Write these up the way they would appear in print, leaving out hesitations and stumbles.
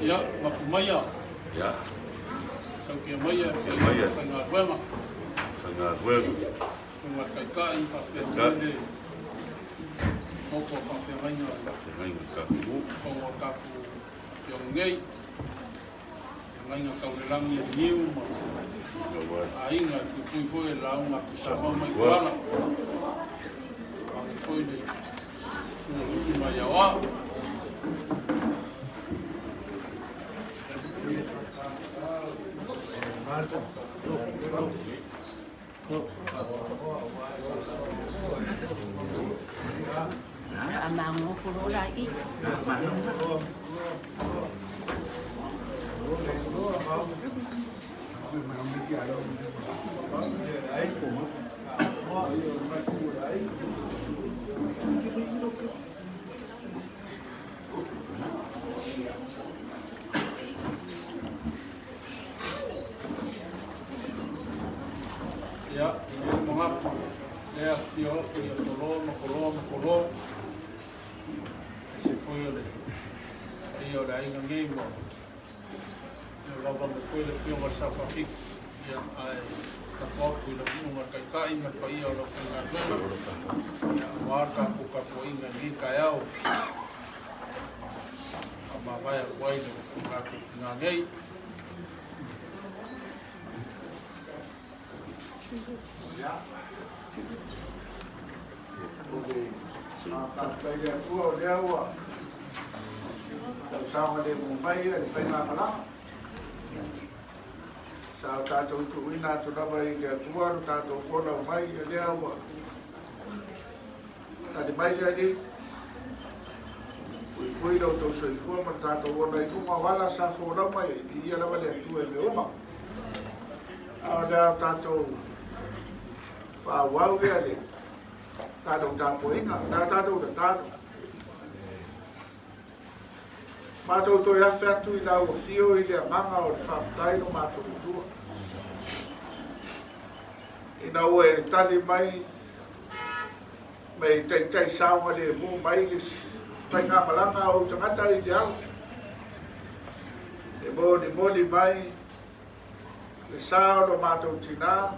Ia, mapu maia. Ia. Saukia maia e Maia. Faigaluega. Faigaluega. Susuga Taitai faapea Taitai. foi le nofo a faafeagaiga Faafeagaiga tatou. o tatou afioga nei. Feagaiga tau le lagi e niu ma Ua aiga e puipui foi e lauga a Samoa mai Tuala. Age foi le susuga Lusi mai Aoao. Ia, e i ai le manatu, lea afifio atu ia Toloa ma Koloa ma Koloa, aemaise foi o le paia o le aiga nei ua lava mai foi le afioga i le Sao Faapito. Ia, ae lafo atu i lau susuga i le Taitai ma le paia o le aufaigaluega, ia, aua le tatou tapuaiga i lenei taeao faamavae atu ai le tatou tina nei. Ia. O le faafetai i le Atua o lea ua tausaogalemu mai le faigamalaga. Sa o tatou tuuina atu lava i le Atua lo tatou folau mai, o lea ua tali mai le Alii. Puipui lo outou soifua ma le tatou ola i luga o ala sa folau mai ai, viia lava le Atua i mea uma. A o lea o tatou faaauau lea le tatou tapuaiga, o lea tatou tatalo. Matou toe afe atu i lau afio i le agaga o le faafetai lo matou Atua. Ina ua e tali mai ma e taitai saogalemu mai le faigamalaga a ou tagata i le ao. E molimoli mai le sa o lo matou tinā,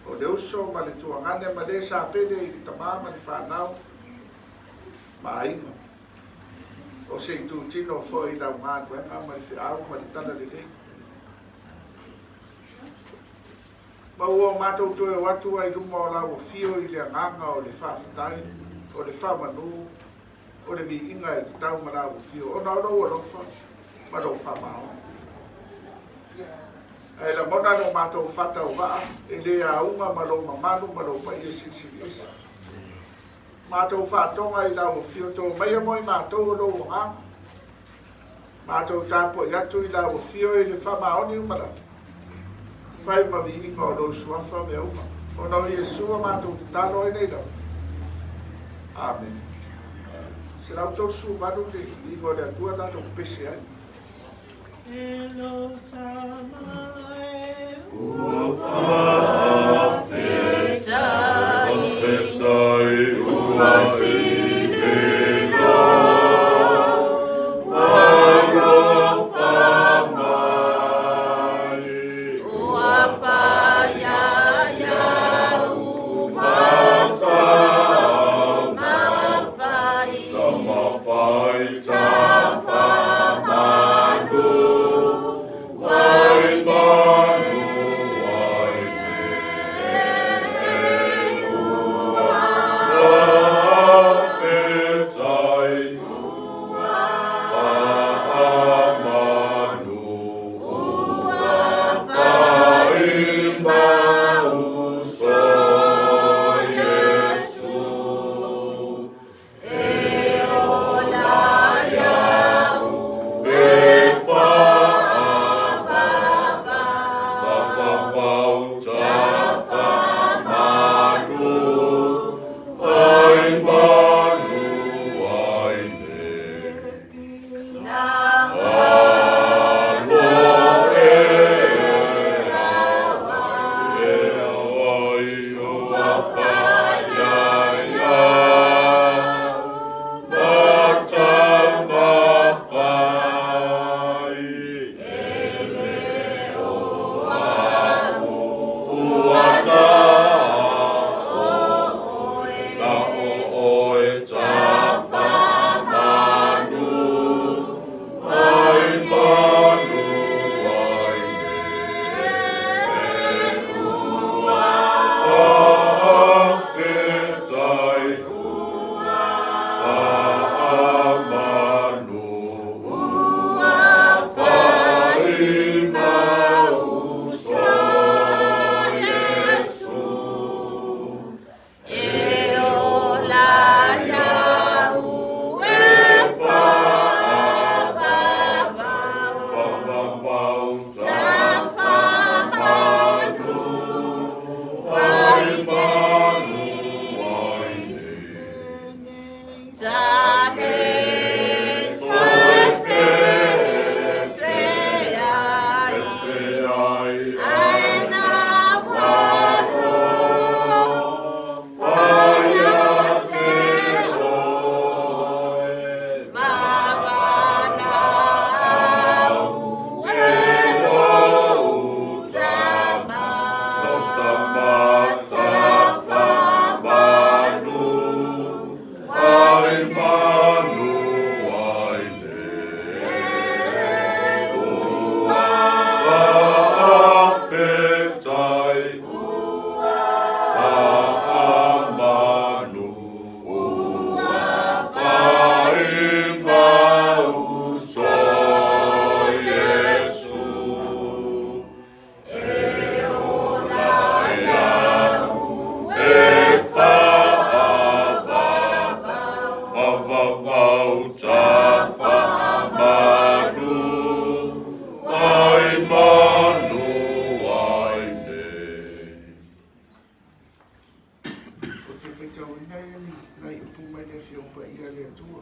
o le uso ma le tuagane ma le sa pele i le tamā ma le fanau ma aiga. O se itutino foi i lau galuega ma le feau ma le talalelei. Ma ua matou toe o atu ai luma o lau afio i le agaga o le faafetai, o le faamanu, o le viiga e tatau ma lau afio, ona o lou alofa ma lou faamaoni. Ae lagona lo matou faatauvaa e le auga ma lou mamalu ma lou paia silisili ese. Matou faatoga i lau afio, to maia mo i matou o lou agaga. Matou tapuai atu i lau afio i le faamaoni uma lava. Fai ma viiga o lou suafa mea uma. Ona o Iesu a matou tatalo ai nei lava. Amene. 138 le viiga o le Atua tatou pese ai. E lo tama e Ua faafetai ua sili lou alofa mai. faitauina ia ni nai upu mai le Afioga Paia a le Atua.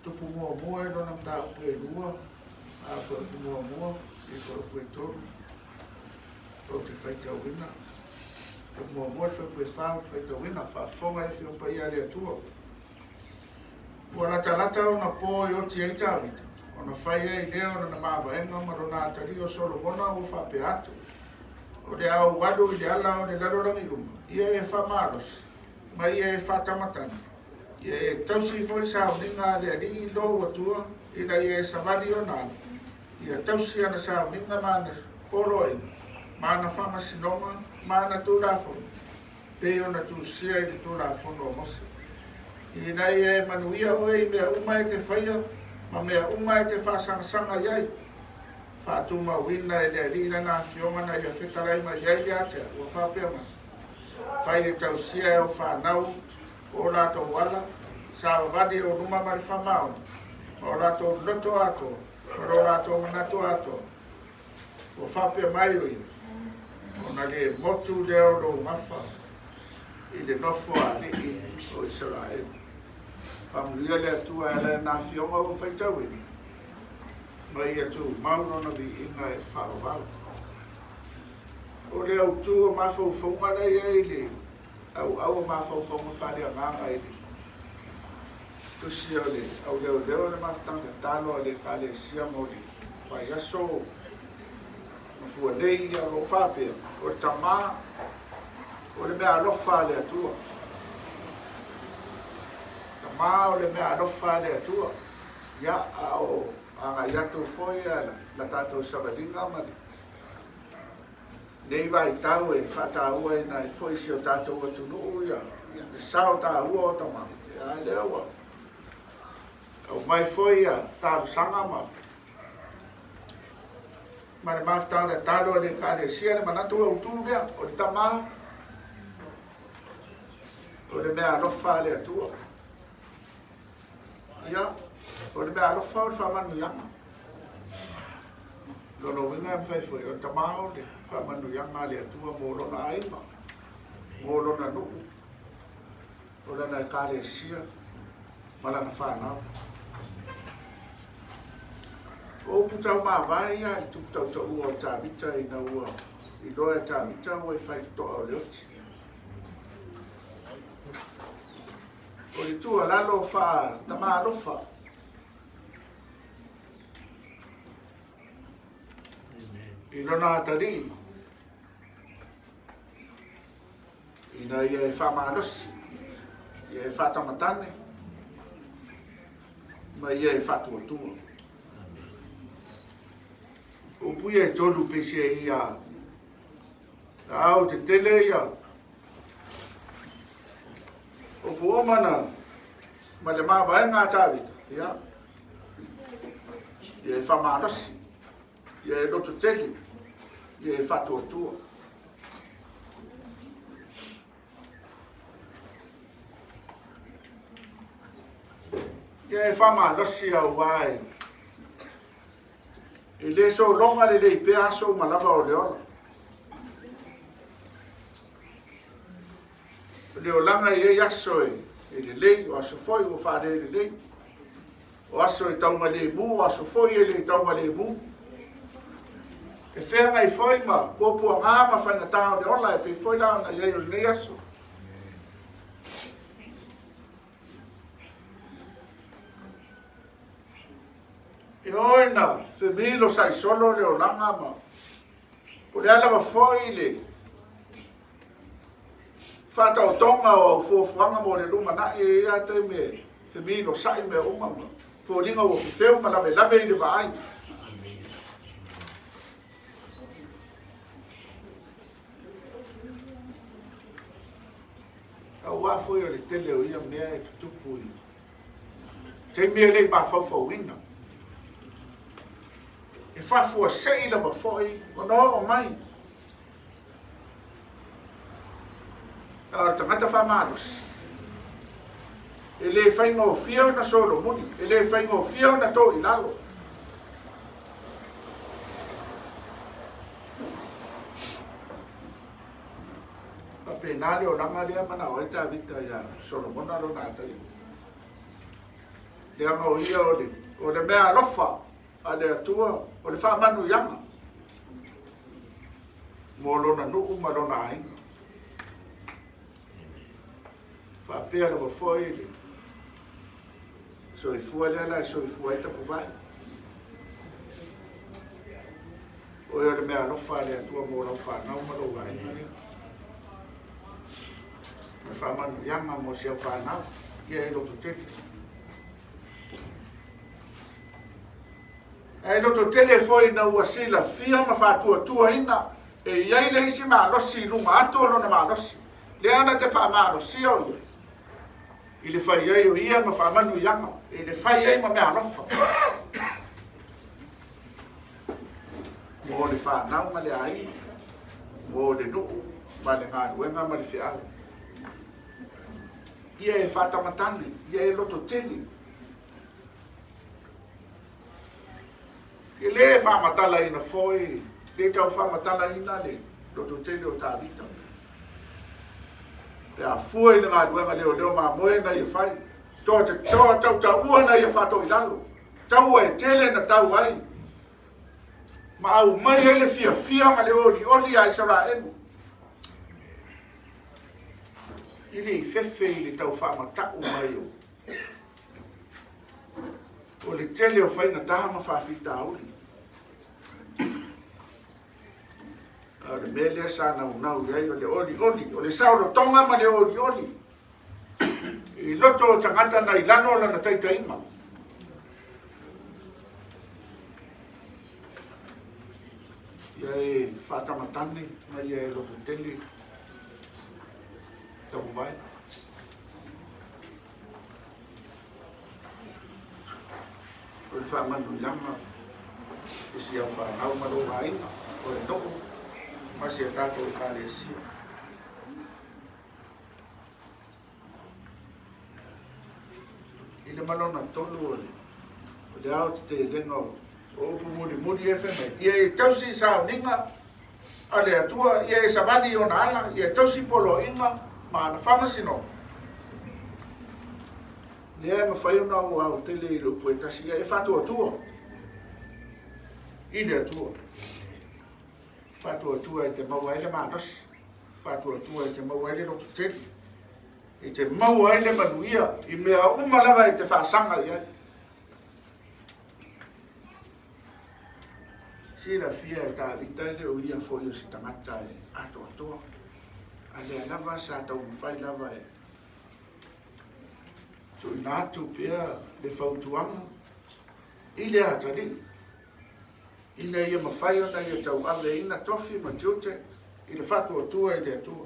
Tupu muamua i lona mataupu e lua, a fuaiupu muamua i fuaiupu e tolu, ou te faitauina. Tupu muamua i le fuaiupu e fa, ou te faitauina, faafofoga e Afioga Paia a le Atua. Ua latalata ona po e oti ai Tavita, ona fai ai lea o lana mavaega ma lona atalii o Solomona ua faapea atu, O le a ou alu i le ala o le lalolagi uma, ia e faamalosi, ma ia e faatamatane, ia e tausi foi sauniga a le Alii lou Atua ina ia e savali ona ala, ia tausi ana sauniga ma ana poloaiga, ma ana faamasinoga, ma ana tulafono, pei ona tusia i le Tulafono a Mose, ina ia e manuia oe i mea uma e te faia ma mea uma e te faasagasaga i ai. Faatumauina e le Alii lana afioga na ia fetalai mai ai ia te au, ua faapea mai, Fai e tausia e au fanau o latou ala, savavali e ou luma ma le faamaoni, ma o latou loto atoa, ma lo latou manatu atoa. Ua faapea mai o ia, ona le motu lea o lou gafa i le nofo a alii o Isaraelu. Faamanuia le Atua e ala i lana afioga ua faitauina, ma ia tumau lona viiga e faavavau. O le autu o mafaufauga la e i ai le auau o mafaufauga faaleagaga i le tusi o le auleoleo le mafutaga tatalo a le Ekalesia mo le vaiaso mafua nei, ia o lo o faapea, o le tama o le mea alofa a le Atua. Tama o le mea alofa a le Atua. Ia, a o agai atu foi la tatou savaliga ma lenei vaitau e faatauaina ai foi si o tatou atunuu ia le sao taua o tama. Ia, lea ua aumai foi ia talosaga ma ma le mafutaga tatalo a le Ekalesia le manatu autu lea, o le tama o le mea alofa a le Atua. Ia, o le mea alofa o le faamanuiaga. Lona uiga e mafai foi o le tama o le faamanuiaga a le Atua mo lona aiga, mo lona nuu, o lana ekalesia ma lana fanau. O upu taumavae ia a le tupu tautaua o Tavita ina ua iloa e Tavita ua i faitotoa o le oti. O le tuualalo faa-tama alofa. I lona atalii, ina ia e faamalosi, ia e faatamatane, ma ia e faatuatua. Upu ia e tolu peiseai ia ao tetele ia upu uma na ma le mavaega a Tavita, ia, ia e faamalosi, ia e lototele, ia e faatuatua. Ia e faamalosi auā e E le sologa lelei pea aso uma lava o le ola. O le olaga e i ai aso e lelei, o aso foi ua faalelelei. O aso e taugalemu, o aso foi e le taugalemu. E feagai foi ma puapuaga ma faigata o le ola e pei foi la ona i ai o lenei aso. E oo ina femilosai solo le olaga ma po o le a lava foi le faataotoga o au fuafuaga mo le lumanai, e i ai lava taimi e femilosai mea uma ma foliga ua fefeu ma lavelave i le vaai. Aua foi o le tele o ia mea e tutupu i taimi e le i mafaufauina. E faafuasei lava foi ona oo mai. A o le tagata faamalosi, e le faigofie ona solomuli, e le faigofie ona to i lalo. Faapena. Faapena le olaga lea manao ai Tavita ia Solomona lona atalii. Leaga o ia o le, o le mea alofa a le Atua, o le faamanuiaga mo lona nuu ma lona aiga. Faapea lava foi le soifua lea la e soifua ai Tapuvae. O oe o le mea alofa a le Atua mo lau fanau ma lou aiga lea. Ma faamanuiaga mo si au fanau, ia e loto tele. Ae loto tele foi ina ua silafia ma faatuatuaina e i ai le isi malosi i luga atu o lona malosi, lea na te faamalosia o ia i le fai ai o ia ma faamanuiaga, i le fai ai ma mea alofa mo le fanau ma le aiga, mo le nuu ma le galuega ma le feau. Ia e faatamatane, ia e loto tele. E lē faamatalaina foi, lē tau faamatalaina le lototele o Tavita. Pe a fua i le galuega leoleo mamoe na ia fai, toa toa tautaua na ia faatoilalo, taua e tele na tau ai, ma aumai ai le fiafia ma le olioli a Isaraelu. I le i fefe i le tau faamata'u mai o O le tele o faigata ma faafitauli. A o le mea lea sa naunau i ai o le olioli, o le saolotoga ma le olioli i loto o tagata na i lalo o lana taitaiga. Ia e faatamatane ma ia e lototele taumai. O le faamanuiaga i si au fanau ma lou aiga, o le nuu ma si a tatou Ekalesia. I le ma lona tolu o le aotetelega o upu mulimuli e fai mai, ia e tausi sauniga a le Atua, ia e savali i ona ala, ia e tausi poloaiga ma ana faamasinoga. Lea e mafai ona ou aotele i le upu e tasi, ia e faatuatua i le Atua. Faatuatua e te maua ai le malosi, faatuatua e te maua ai le lototele, e te maua ai le manuia i mea uma lava e te faasaga i ai. Silafia e Tavita e le o ia foi o se tagata e atoatoa, a lea lava sa taumafai lava e tuuina atu pea le fautuaga i le atalii ina ia mafai ona ia tauaveina tofi ma tiute i le faatuatua i le Atua.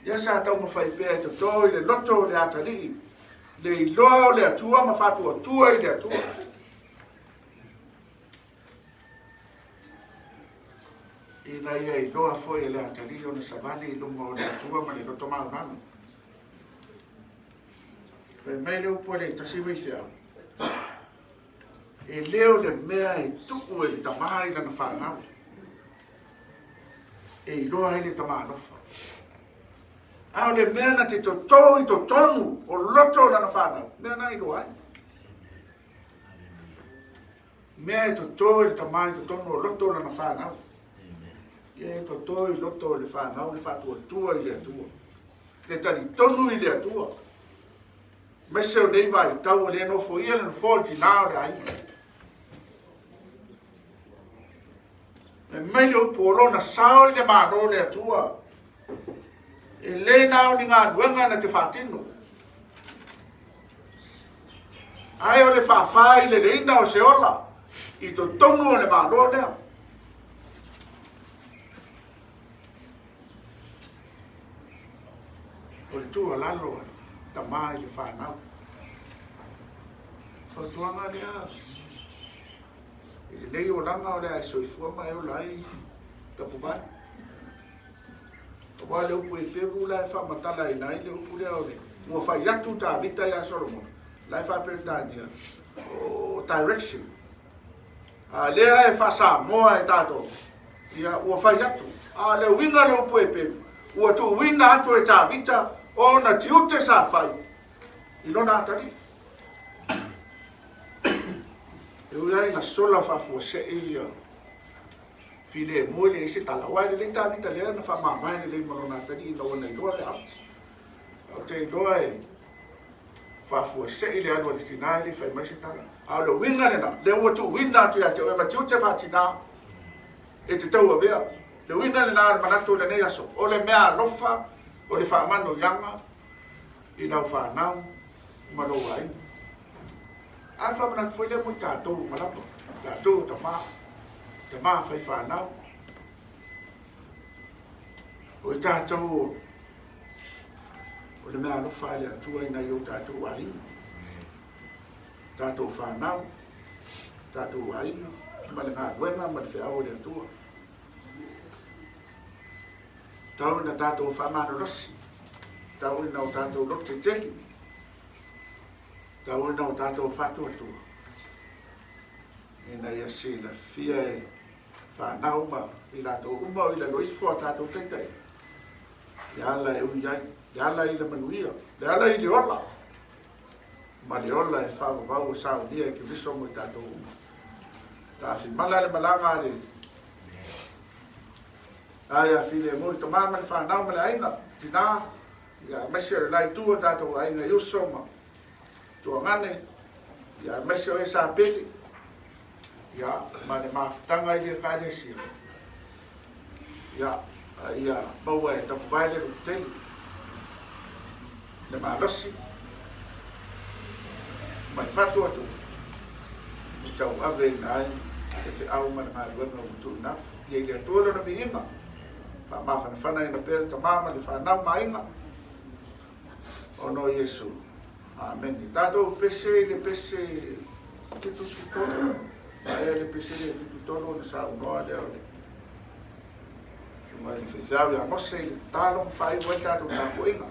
Ia sa taumafai pea e totō i le loto o le atalii le iloa o le Atua ma faatuatua i le Atua. Ina ia iloa foi e le atalii ona savali i luma o le Atua ma le loto maualalo. Fai mai le upu a le tasi vaifeau, e le o le mea e tuu e le tamā i lana fanau, e iloa ai le tamā alofa. A o le mea na te totō i totonu o loto o lana fanau, mea na iloa ai. Mea e totō i le tamā i totonu o loto o lana fanau. Ia e totō i loto o le fanau le faatuatua i le Atua. Le talitonu i le Atua. Aemaise o nei vaitau o lea e nofoia le nofoa o le tinā o le aiga. Fai mai le upu o lona sao i le Malo o le Atua, e le na o ni galuega na te faatino, ae o le faafā i leleina o se ola i totonu o le Malo lea. O le tuualalo a le tama i le fanau. Fautuaga lea i lenei olaga o le a e soifua ma e ola ai tapuvae. Aua le upu Heperu la e faamatalaina ai le upu lea o le ua fai atu Tavita ia Solomona, la e faa-Peretania o direction. A lea e faa-Samoa e tatou, ia ua fai atu. A o le uiga o le upu Heperu, Ua tuuina atu e Tavita ona tiute sa fai i lona atalii. E ui lava ina sola faafuasei ia filemu e leai se tala, aua e lelei Tavita lea na faamavae lelei ma lona atalii ina ua na iloa le aoti. Ou te iloa e faafuasei le alu a le tina e le i fai mai se tala. A o le uiga lena, lea ua tuuina atu ia te oe ma tiute faatina e te tauavea. Le uiga lena o le manatu o lenei aso, o le mea alofa o le faamanuiaga i lau fanau ma lou aiga. A le faamanatu foi lea mo i tatou uma lava, tatou o tama, tama fai fanau. O i tatou o le mea alofa a le Atua i nai o tatou aiga, tatou fanau, tatou aiga, ma le galuega ma le feau a le Atua. Tau ina tatou faamalolosi, tau ina o tatou loto tetele, tau ina o tatou faatuatua, ina ia silafia e fanau ma i latou uma o i lalo ifo a tatou taitai, le ala e ui ai, le ala i le manuia, le ala i le ola, ma le ola e faavavau e saunia e Keriso mo i tatou uma. Taafimala le malaga a le ai a filemu i tama ma le fanau ma le aiga, tina, ia aemaise o le la itu o tatou aiga i uso ma tuagane, ia aemaise o e sa pele, ia ma le mafutaga i le Ekalesia, ia, a ia maua e tapuvae le lototele, le malosi, ma le faatuatua, e tauaveina ai le feau ma le galuega ua tuuina atu. Ia i le Atua lona viiga, faamafanafanaina pea le tama ma le fanau ma aiga, ona o Iesu. Amene. Tatou pese i le pese 73, ae le pese le 73 ona saunoa lea o le Susuga i le faifeau ia Mose i le tatalo ma faaiu ai le tatou tapuaiga.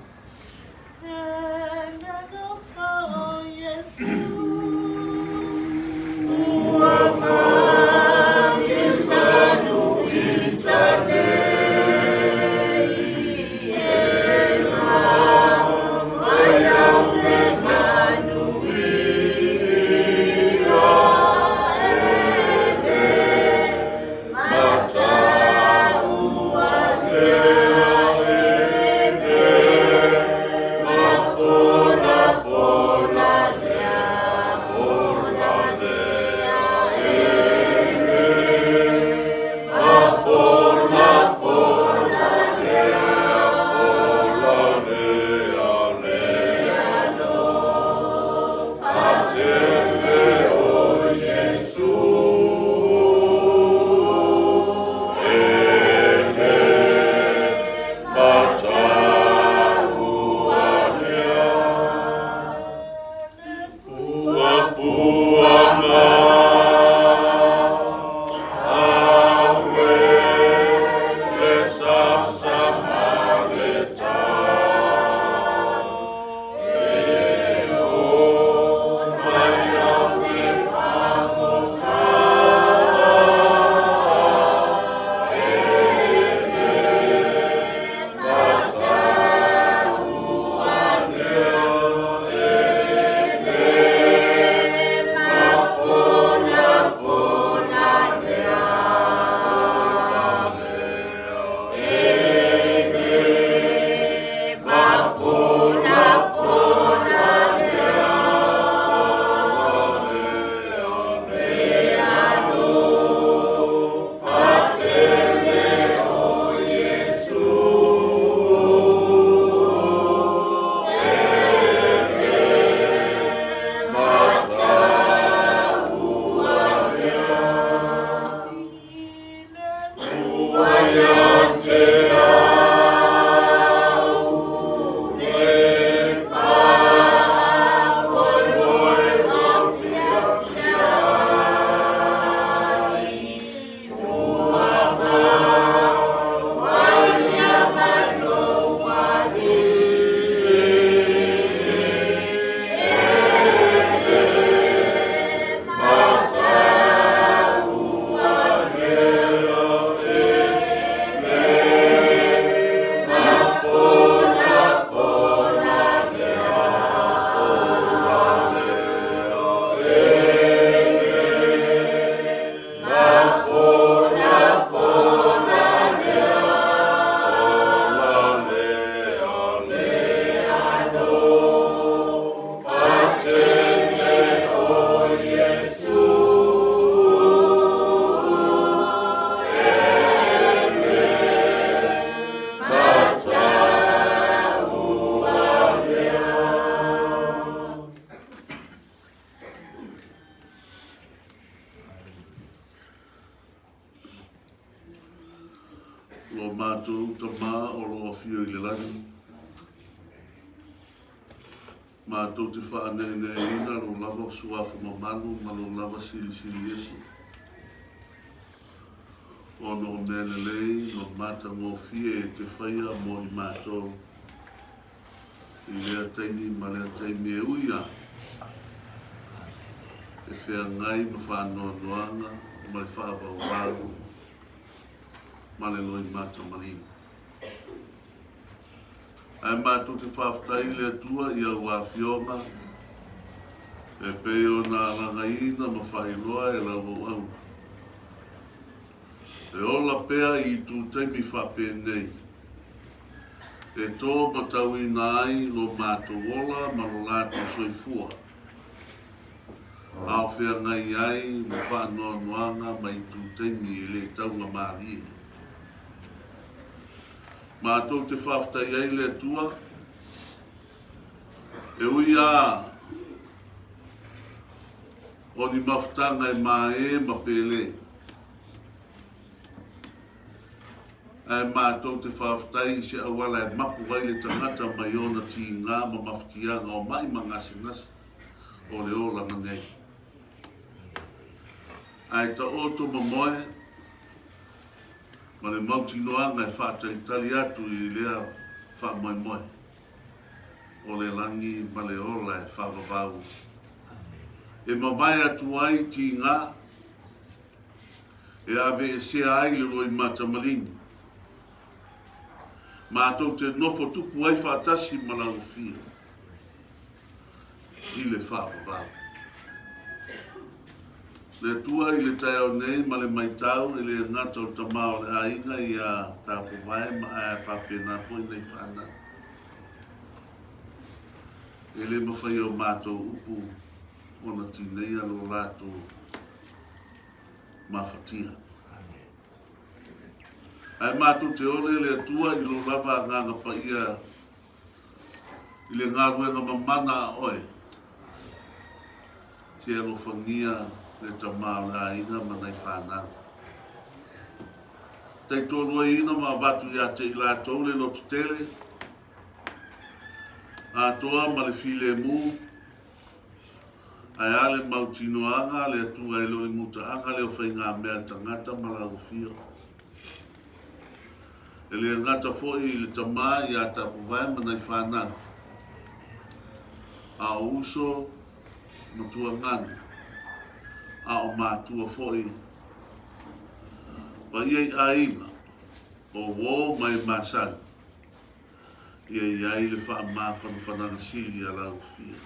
Matou te faaneeneeina lou lava suafa mamalu ma lou lava silisili ese, ona o mea lelei ma matagofie e te faia mo i matou i lea taimi ma lea taimi e ui a e feagai ma faanoanoaga ma le faavauvau ma le loimata malino. Ae matou te faafetai i le Atua i au afioga e pei ona alagaina ma faailoa e lau auauna. E ola pea i itu taimi faapenei, e tō matauina ai lo matou ola ma lo latou soifua, a o feagai ai ma faanoanoaga ma itu taimi e le taugamalie. Matou te faafetai ai le Atua, e ui lava o ni mafutaga e māē ma pele, ae matou te faafetai i se auala e mapu ai le tagata mai ona tiga ma mafatiaga o ma'i ma gasegase o le olaga nei. Ae taoto mamoe ma le mautinoaga e faatalitali atu i lea faamoemoe o le lagi ma le ola e faavavau e mavae atu ai tiga e aveesea ai le loimata maligi. Matou te nofo tupu ai faatasi ma lau Afio i le faavavau. Le Atua i le taeao nei ma le maitau e le gata o le tama o le aiga ia Tapuvae ma ae faapena foi nei fanau. E le mafai e o matou upu ona tineia lo latou mafatia. Ae matou te ole le Atua i lo lava agaga paia i le galuega mamana a oe, se alofagia le tama o le aiga ma nai fanau. Taitoaluaina ma avatu ia te i latou le lototele atoa ma le filemu, ae a le mautinoaga a le Atua e le o le mutaaga lea o faigamea a le tagata ma lau afio. E le gata foi i le tama ia Tapuvae ma nai fanau, a o uso ma tuaganu, a o matua foi, paia i aiga, o uo ma e masani, ia i ai le faamafanafanaga sili a lau afio.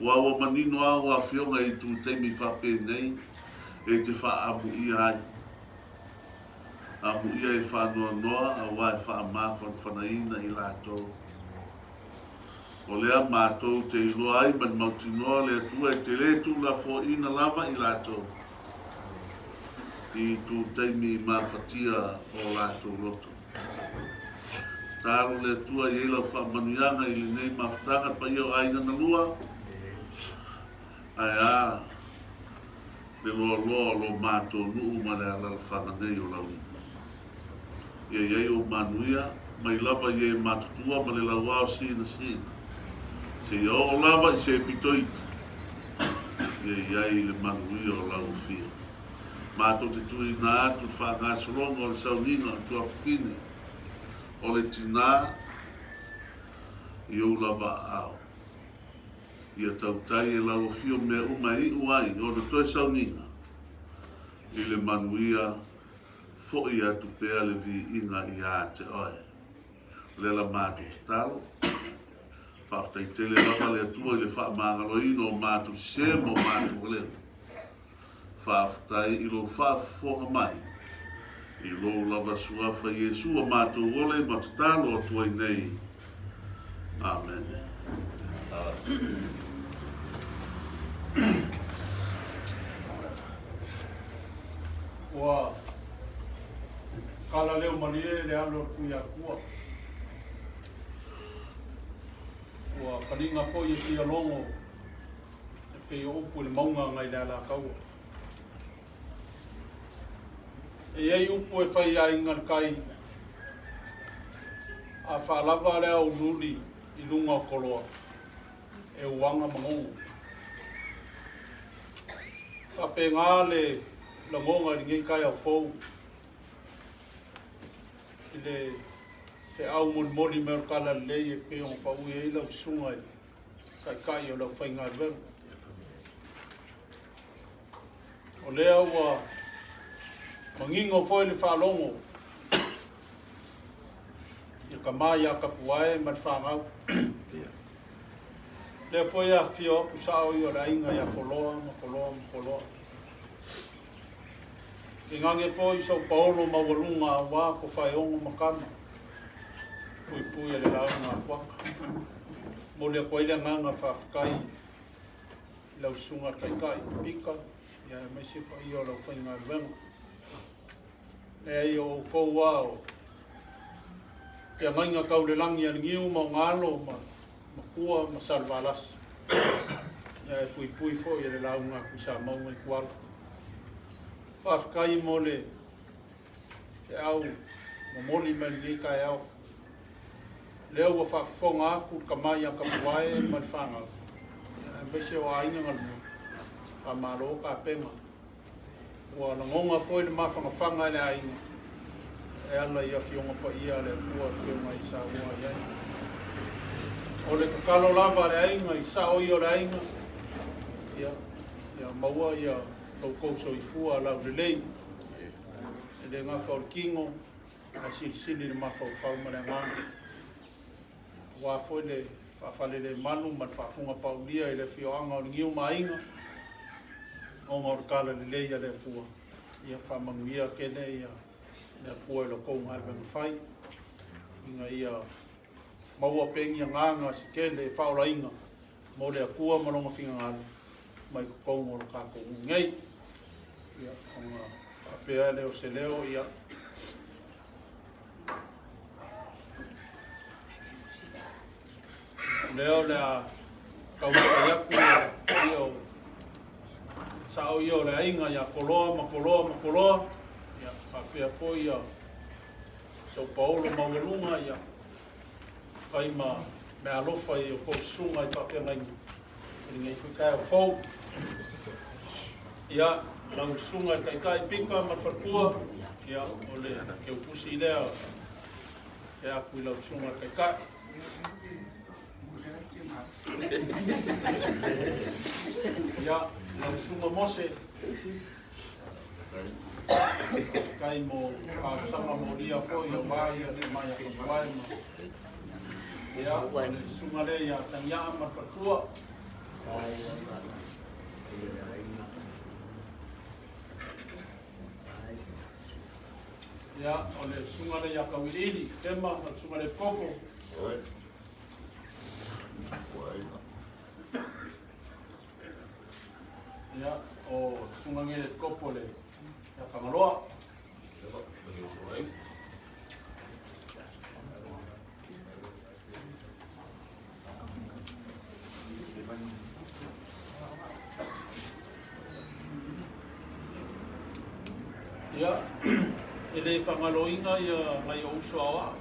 Aua ua manino lava ua afioga i itu taimi faapenei e te faaamuia ai. Amuia e faanoanoa aua e faamafanafanaina i latou. O lea matou te iloa ai ma le mautinoa le Atua e te le tuulafoaiina lava i latou i itu taimi mafatia o latou loto. Tatalo le Atua i ai lau faamanuiaga i lenei mafutaga paia o aiga na lua, ae a le loaloa o lo matou nuu ma le alalafaga nei o Lauina. Ia i ai ou manuia, mai lava i e matutua ma le lauao sinasina, seia oo lava i se pito iti, ia i ai le manuia o lau afio. Matou te tuuina atu le faagasologa o le sauniga o le tuafafine o le tinā i ou lava aao. Ia tautai e lau afio mea uma e iu ai ona toe sauniga i le manuia foʻi atu pea le viiga iā te oe. O lea la matou tatalo. Faafetai tele lava le Atua i le faamagaloina o matou sese ma o matou valea. Faafetai i lou faafofoga mai i lou lava Suafa Iesu a matou ole ma tatalo atu ai nei. Amene. Ua kala leo malie le alo o le Tuiakua. Ua kaliga foi e fia logo E pei o upu i le mauga agai le Alataua. E i ai upu e fai i aiga le tai, a faalava le aoululi i luga o Koloa. e uaga ma gogo. Faapena le lagoga i lenei taeao fou i le feau molimoli mai o le Talalelei e pei ona paui ai lau susuga i le Taitai o le aufaigaluega. O lea ua manino foi le faalogo i le tama ia Tapuae ma le fanau. Lea foi e afifio atu sao ia o le aiga ia Koloa ma Koloa ma Koloa. Tainane foi sou paolo maualuga aua Tofaeono ma Tama, puipui a le lauga a Fuata. Momoli atu ai le agaga faafetai i lau Susuga Taitai Pita, ia aemaise paia o lau faigaluega. Leai o outou lava o feagaiga tau le lagi a le niu ma ona alo ma Makua ma Salevalasi, ia e puipui foi e le lauga a Tuisamau i Tuala. Faafetai mo le feau momoli mai lenei taeao. Lea ua faafofoga atu le tama ia Tapuae ma le fanau, aemaise o aiga galue, faamalo tapena. Ua lagona foi le mafanafana e le aiga e ala i Afioga Paia a le Atua e pei ona e saunoa i ai. O le tatalo lava a le aiga i sao ia o le aiga, ia, ia maua ia lo outou soifua laulelei, e le gata o le tino, ae silisili le mafaufau ma le agaga. Aua foi le faafalelemanu ma le faafugapaulia i le afioaga o Niu ma Aiga, ona o le talalelei a le Atua. Ia faamanuia tele ia le Atua i la outou galuega fai, ina ia maua pea ni agaga se tele e faaolaina mo le Atua ma Lona finagalo mai totonu o le tatou nuu nei. Ia, ona faapea lea o se leo, ia, Lea o le a taumafai atu ia o sao ia o le aiga ia Koloa ma Koloa ma Koloa, ia faapea foi ia sou paolo maualuga, ia fai ma meaalofa i o tou susuga i faafeagaiga i lenei foi taeao fou. Ia, lau susuga i le Taitai Pika ma le faletua, ia, o le keutusi lea e aku i lau susuga i le Taitai. Ia, lau susuga Mose, faafetai mo talosaga molia foi aua ia te mai a Kapuae ma ia, o le susuga lea ia Tagiaa ma le faletua. Ia, o le susuga lea ia Tauiliili, Tema, o le susuga lea Koko. Ia, o le susuga lea Kopo le ia Fagaloa. Ia, e le faagaloina ia nai ou uso aoao.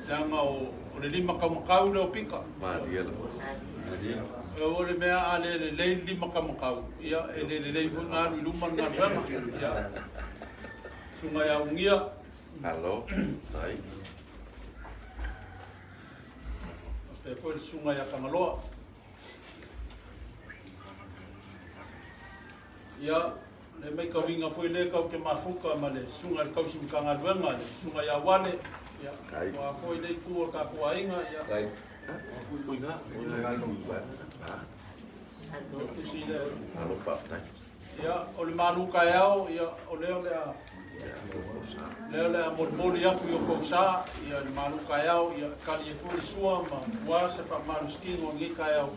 Leaga o le limataumatau lea o Pita. Malie lava. O le mea a le lelei le limataumatau, ia e le lelei foi ona alu i luma le galuega. Ia, susuga ia Ugia. Malo, faafetai. Faapea foi le susuga ia Tagaloa. Ia, le maitauina foi lea tau te mafuta ma le susuga i le tausi Matagaluega, le susuga ia Wale, ia, ua foi le itu o le tatou aiga, ia. Malo faafetai. Ia, o le malu taeao, ia, o lea o le a, lea o le a molimoli atu i outou sa, ia, le malu taeao, ia, tali ai foi le sua ma ua se faamalositino i lenei taeao,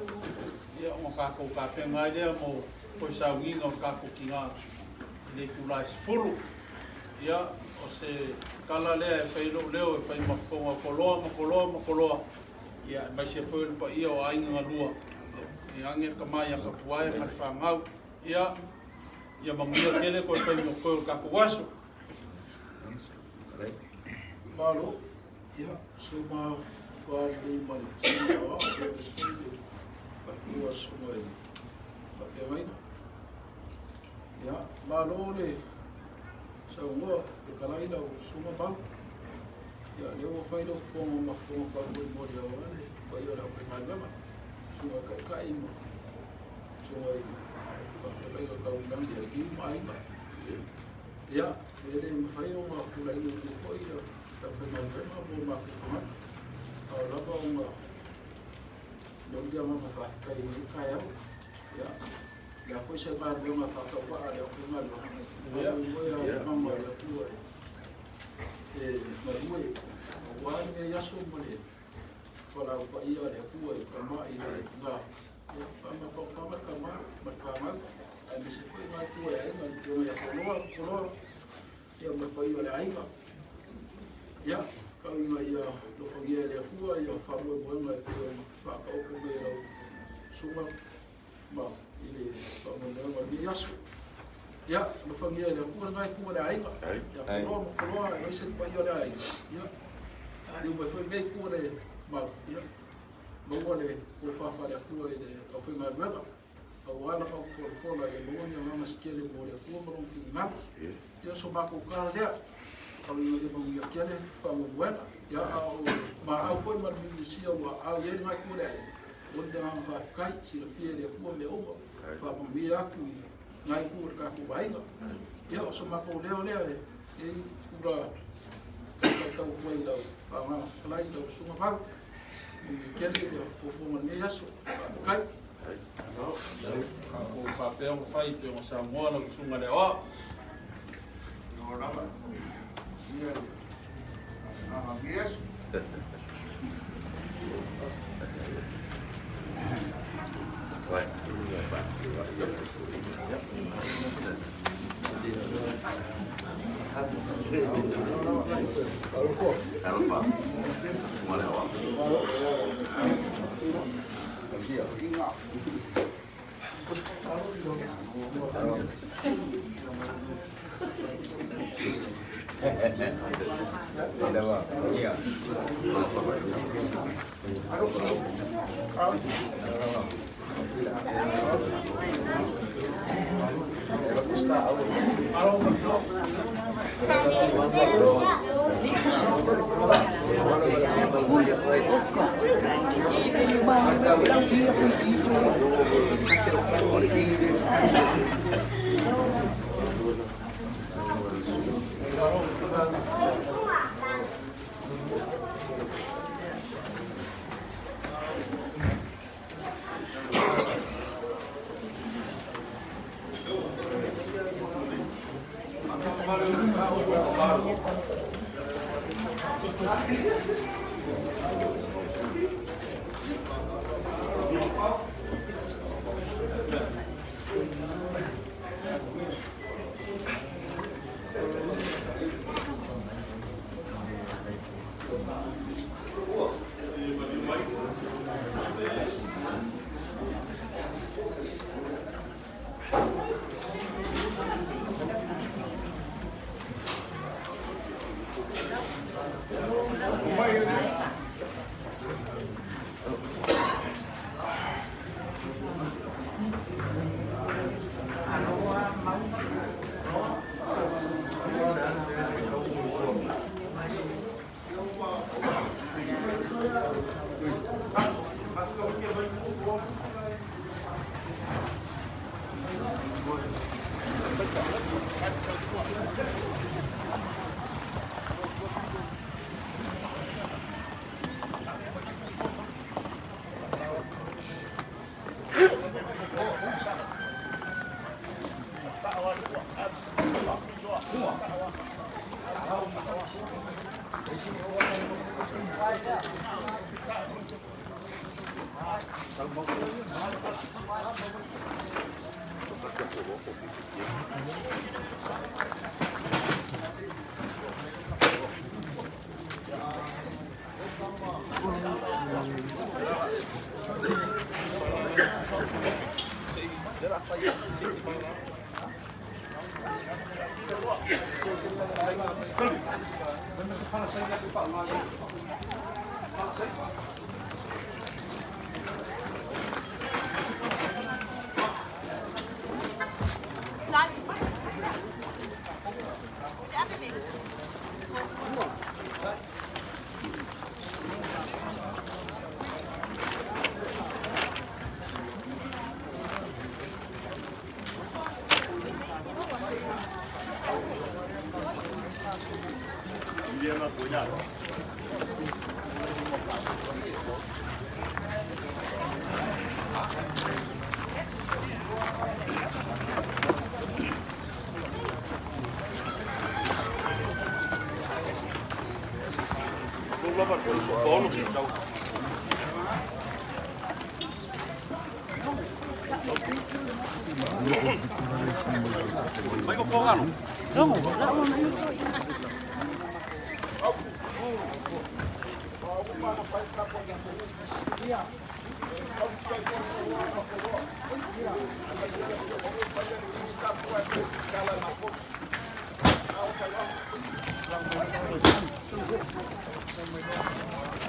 ia, ona tatou tapena ai lea mo toe sauniga o le tatou tiga i le itula e 10. Ia, o se tala lea e fai lou leo e fai ma fofoga o Koloa ma Koloa ma Koloa, ia, aemaise foi o le paia o aiga galua, ia age le tama ia Kapuae ma le fanau. Ia, ia manuia tele toe taimi o toe o le tatou aso. Malo, ia, so ma. matua lelei ma le susuga aoao, aemaise foi le faletua le susuga i le faafeagaiga. Ia, malo le saunoa, fetalai lau susuga Mau. Ia, lea ua fai lau fofoga ma fofoga tau mo le aua le paia o le aufaigaluega, susuga i taitai ma susuga i faafeagaiga tau i lagi a Liu ma aiga. Ia, e le mafai ona tulai i tua foi le aufaigaluega mo matou tagata, a o lava ona momoli le agaga faafetai i lenei taeao. Ia, o le a foi se galuega faatauvaa a le aufaigaluega, faamoemoe lava i le agaga o le Atua e galue aua lenei aso ma le valaau paia a le Atua i tama i le na faamafaofaga le tama ma le fanau, aemaise foi lena itu o le aiga, le afioga ia Koloa, Koloa, ia ma le paia o le aiga. Ia, tau ina ia alofagia e le Atua ia faamoemoega e pei ona faataoto mai e lau susuga ma i le faamoemoega o lenei aso. Ia, alofagia e le Atua lena itu o le aiga, ia Koloa ma Koloa aemaise le paia o le aiga. Ia, liliu mai foi lenei itu o le malu, ia, maua le tofa faale-Atua i le aufaigaluega. Aua lava o folafola ia maua ni agaga se tele mo le Atua ma lona finagalo. Ia o so matou tala lea, tau ina ia manuia tele faamoemoega. Ia a o maau foi ma le Minisia ua aau i ai lena itu o le aiga, momoli le agaga faafetai, silafia e le Atua mea uma, faamanuia atu i lena itu o le tatou aiga. Ia o so matou leo lea e i tula faitau atu ai i lau Agaga Fetalai i lau Susuga Mau. Manuia tele ia fuafuaga o lenei aso. Faafetai. Tatou faapea ona fai pei ona saunoa lau Susuga i le Aoao. Malo lava. Ia le agaga o Iesu.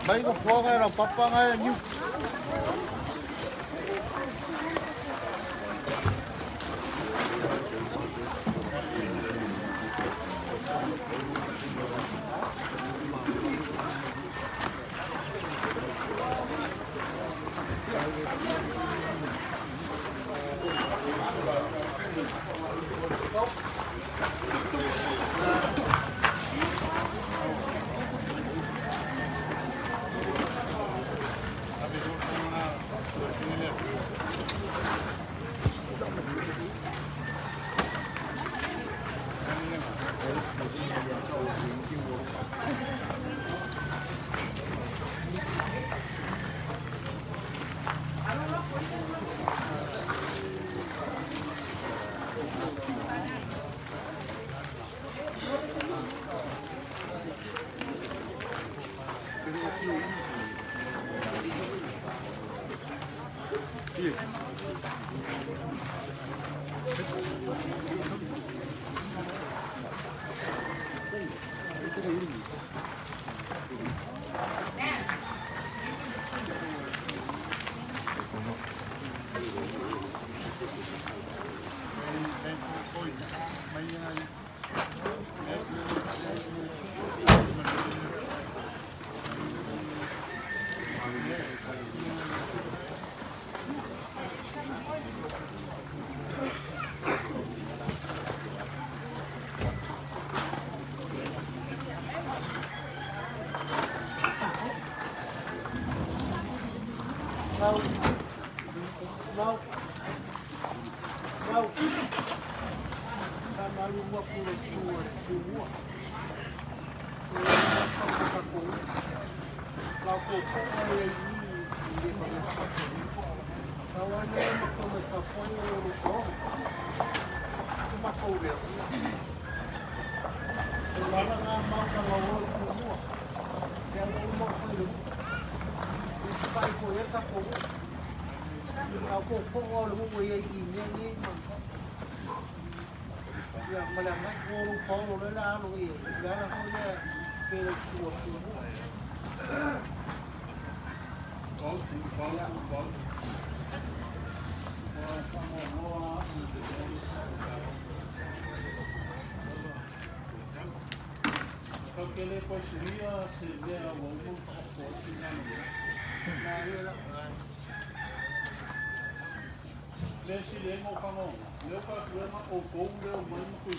Mai ko fuaga era papanga e niu. Mau. Mau. Mau. Sa malu mua kula sua tumua. Lau ko ko e i le ma Sa wa ne ma ko me ka poi o ro ko. Ku ma ko re. O la nga ma ka la o tumua. Ke ala o mo ko le. Pai ko e ka ko. Au ko ko o le mo ia i mea nei ma. Ia ma le mai ko ro pa o le la alo i. Le ala ko ia ke le sua ku. Kele ko suia se mea ua uma ona taoto ai finagalo. Na ia la. Le sili ai ma ou fagaoga, lea ua fai atu ai ma outou lea ua mai ma kui.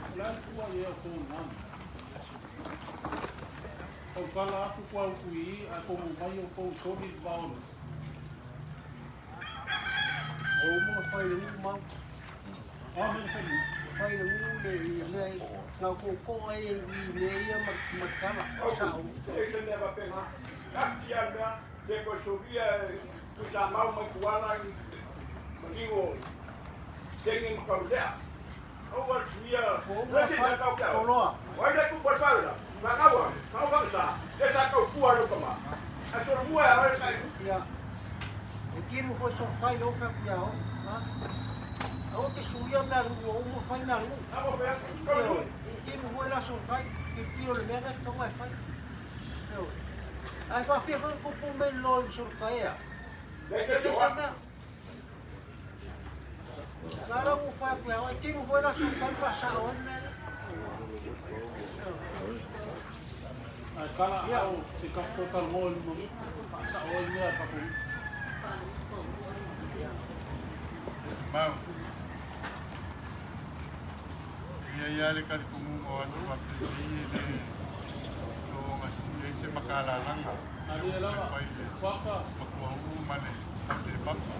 O le a le fua i ai o outou i lena mea? Tautala atu kua utu i i ae komo mai outou i soli le va o le. O mo fai le u mau. A mea na fai le Fai le u le i mea i. Lau ko ko e i mea ia ma ma kala. Sa o. E se mea faapena. Tasi a le mea, le koe solia e tuisamau mai tuala i maliu o Keni ma Kaulea. Aua le suia, O le mo se fai mea tau o loa. Wai le tupu e la. Whakaua, kau whakasa, le sa kau pua lo kama. A soro mua e oe kai. Ia. E timu foi so fai lo fa ia o. Ha? O te suia mea ru o mo fai mea ru. A mo fea, kau E timu foi la so fai. Ke tiro le mea ka mai fai. Ae faafia foi ona pupu mai le loli solotaea. Leai se E leai isi o se atu. mea. Na la ua fai atu ia oe, tino foi la solotai ma faasao ai le mea lea. Ae tala Ia. ao se tatou talanoa i luma faasao ai mea a le tatou nuu. Mau. E i ai lava le talitonuga o aso faapenei e le soona sii ai se makalalaga Malie e lava, fai i le Fuafa. matuauu ma le tautepapa.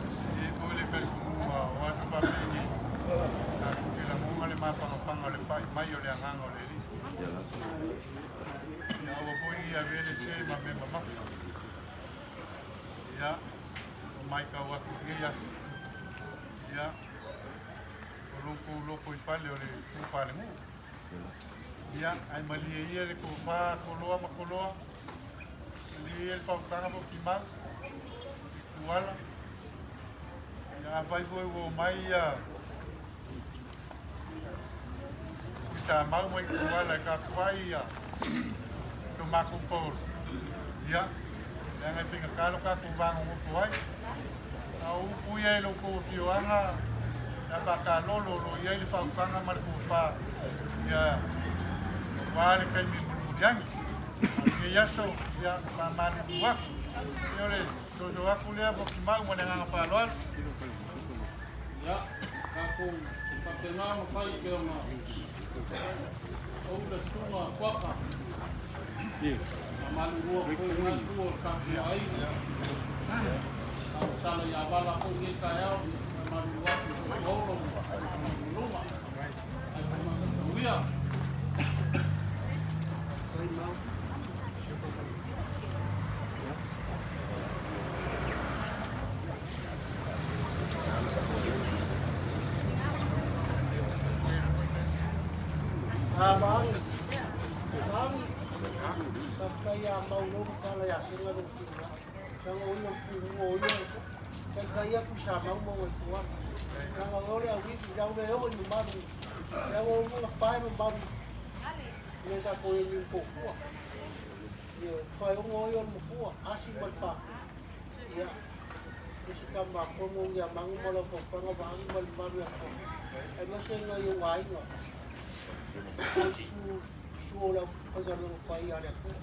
E sii ai foi le talitonuga o aso faapenei tatou te lagona le mafanafana o le pai mai o le Agaga o le Alii. Ia aua foi ne i avea le se ma mea mamafa. Ia, ua matau atu i lenei aso, ia, o lo outou lotoifale o le tu faalenuu. Ia, ae malie ia le tofa a Toloa ma Toloa, malie ia le faautaga Fotimau i Tuala. Ia, afai foi ua omai ia Tuisamau mai Tuala e tapuai ia so matou paolo, ia, leaga e faigata lo tatou va nonofo ai. A o upu ia i lo outou afioaga, pe a faatalolo o lo o i ai le faautaga ma le tofa, ia, aua le taimi mulimuli ane. A o lenei aso, ia, e faamalulu atu. Ia o le soso atu lea Fotimau ma le agaga faaaloalo. Ia, tatou faapena ona fai e pei ona ou le susuga Fuata. Faamalulu atu foi i lena itu o le tatou aiga. Talosaga ia Vala foi i lenei taeao. Faamalulu atu i Olo ma faamalumaluga. Ae faamanuia. A Maanu, Maanu, faafetai ia mau lou matala ia Sega lou tulaga. Saga o ia o pulua o ia taitai atu i Samau ma ua tuala. Saga o le auivi lau le oo i mamalu. Lau o mga pae mamalu le tatou e ni tofua. Ia whaiongo oi o le mafua, asi ma le pāpē. Ia, isi ka makono ia mangu ma lau paupanga vaangi ma le malu ia koa. Aemaise ngai o aiga. O su, su o lau faigaluega paia a le Atua.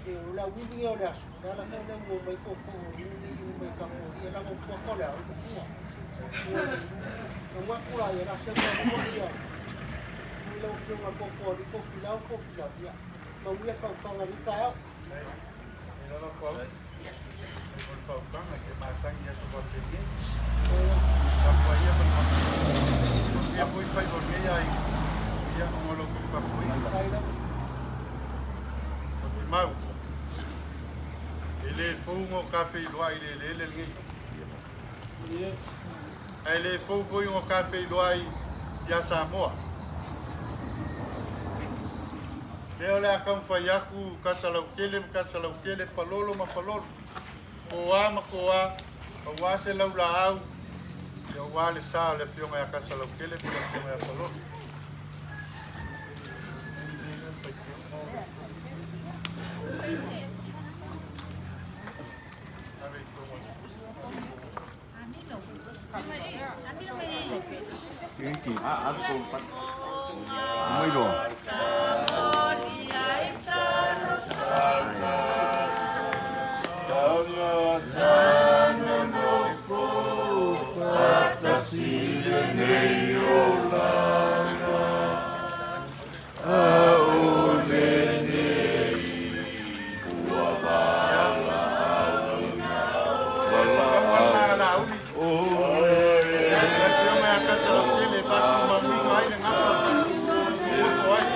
Ia, o le auivi ia o le aso, le ala foi lea ua omai tootoo o nuu i mai tapuaia, leaga o fuata o le a o le mafua. Na manatu la ia, la seu talua ia, i lau afioga i le Tootooalii, Tofilau, Tofilau, ia, manuia le faautaga i lenei taeao. E lava ko au, e mo le faautaga e masani i aso faapenei. Tapuaia ma le manuia. Manuia foi faiva o lenei aiga, ia ona o la outou tapuaiga. Faafetai lava. O te mau, e le fou ona o ta feiloai i le eleele lenei. Ae le fou foi ona ta feiloai ia Samoa. Lea o le a taumafai atu Kasalautele ma Kasalautele, Palolo ma Palolo, Koa ma Koa, aua se laulaau, aua le sa o le afioga ia Kasalautele ma le afioga ia Palolo. Faataua le magalauli. Le afioga ia Kasalautele e faatumamuiga ai le gafa o le tatou motu ai.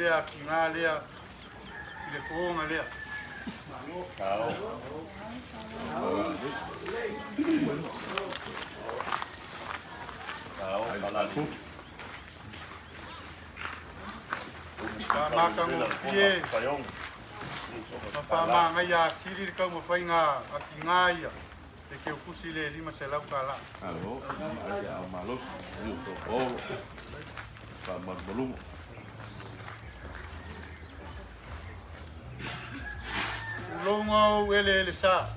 lea akiga lea i le toga lea. Faamatagofie ma faamagaia atili le taumafaiga akiga ia e keukusi i le $500. Malo, ai a malosi, i o tō faamalumaluga. Tulouna ou eleele sa.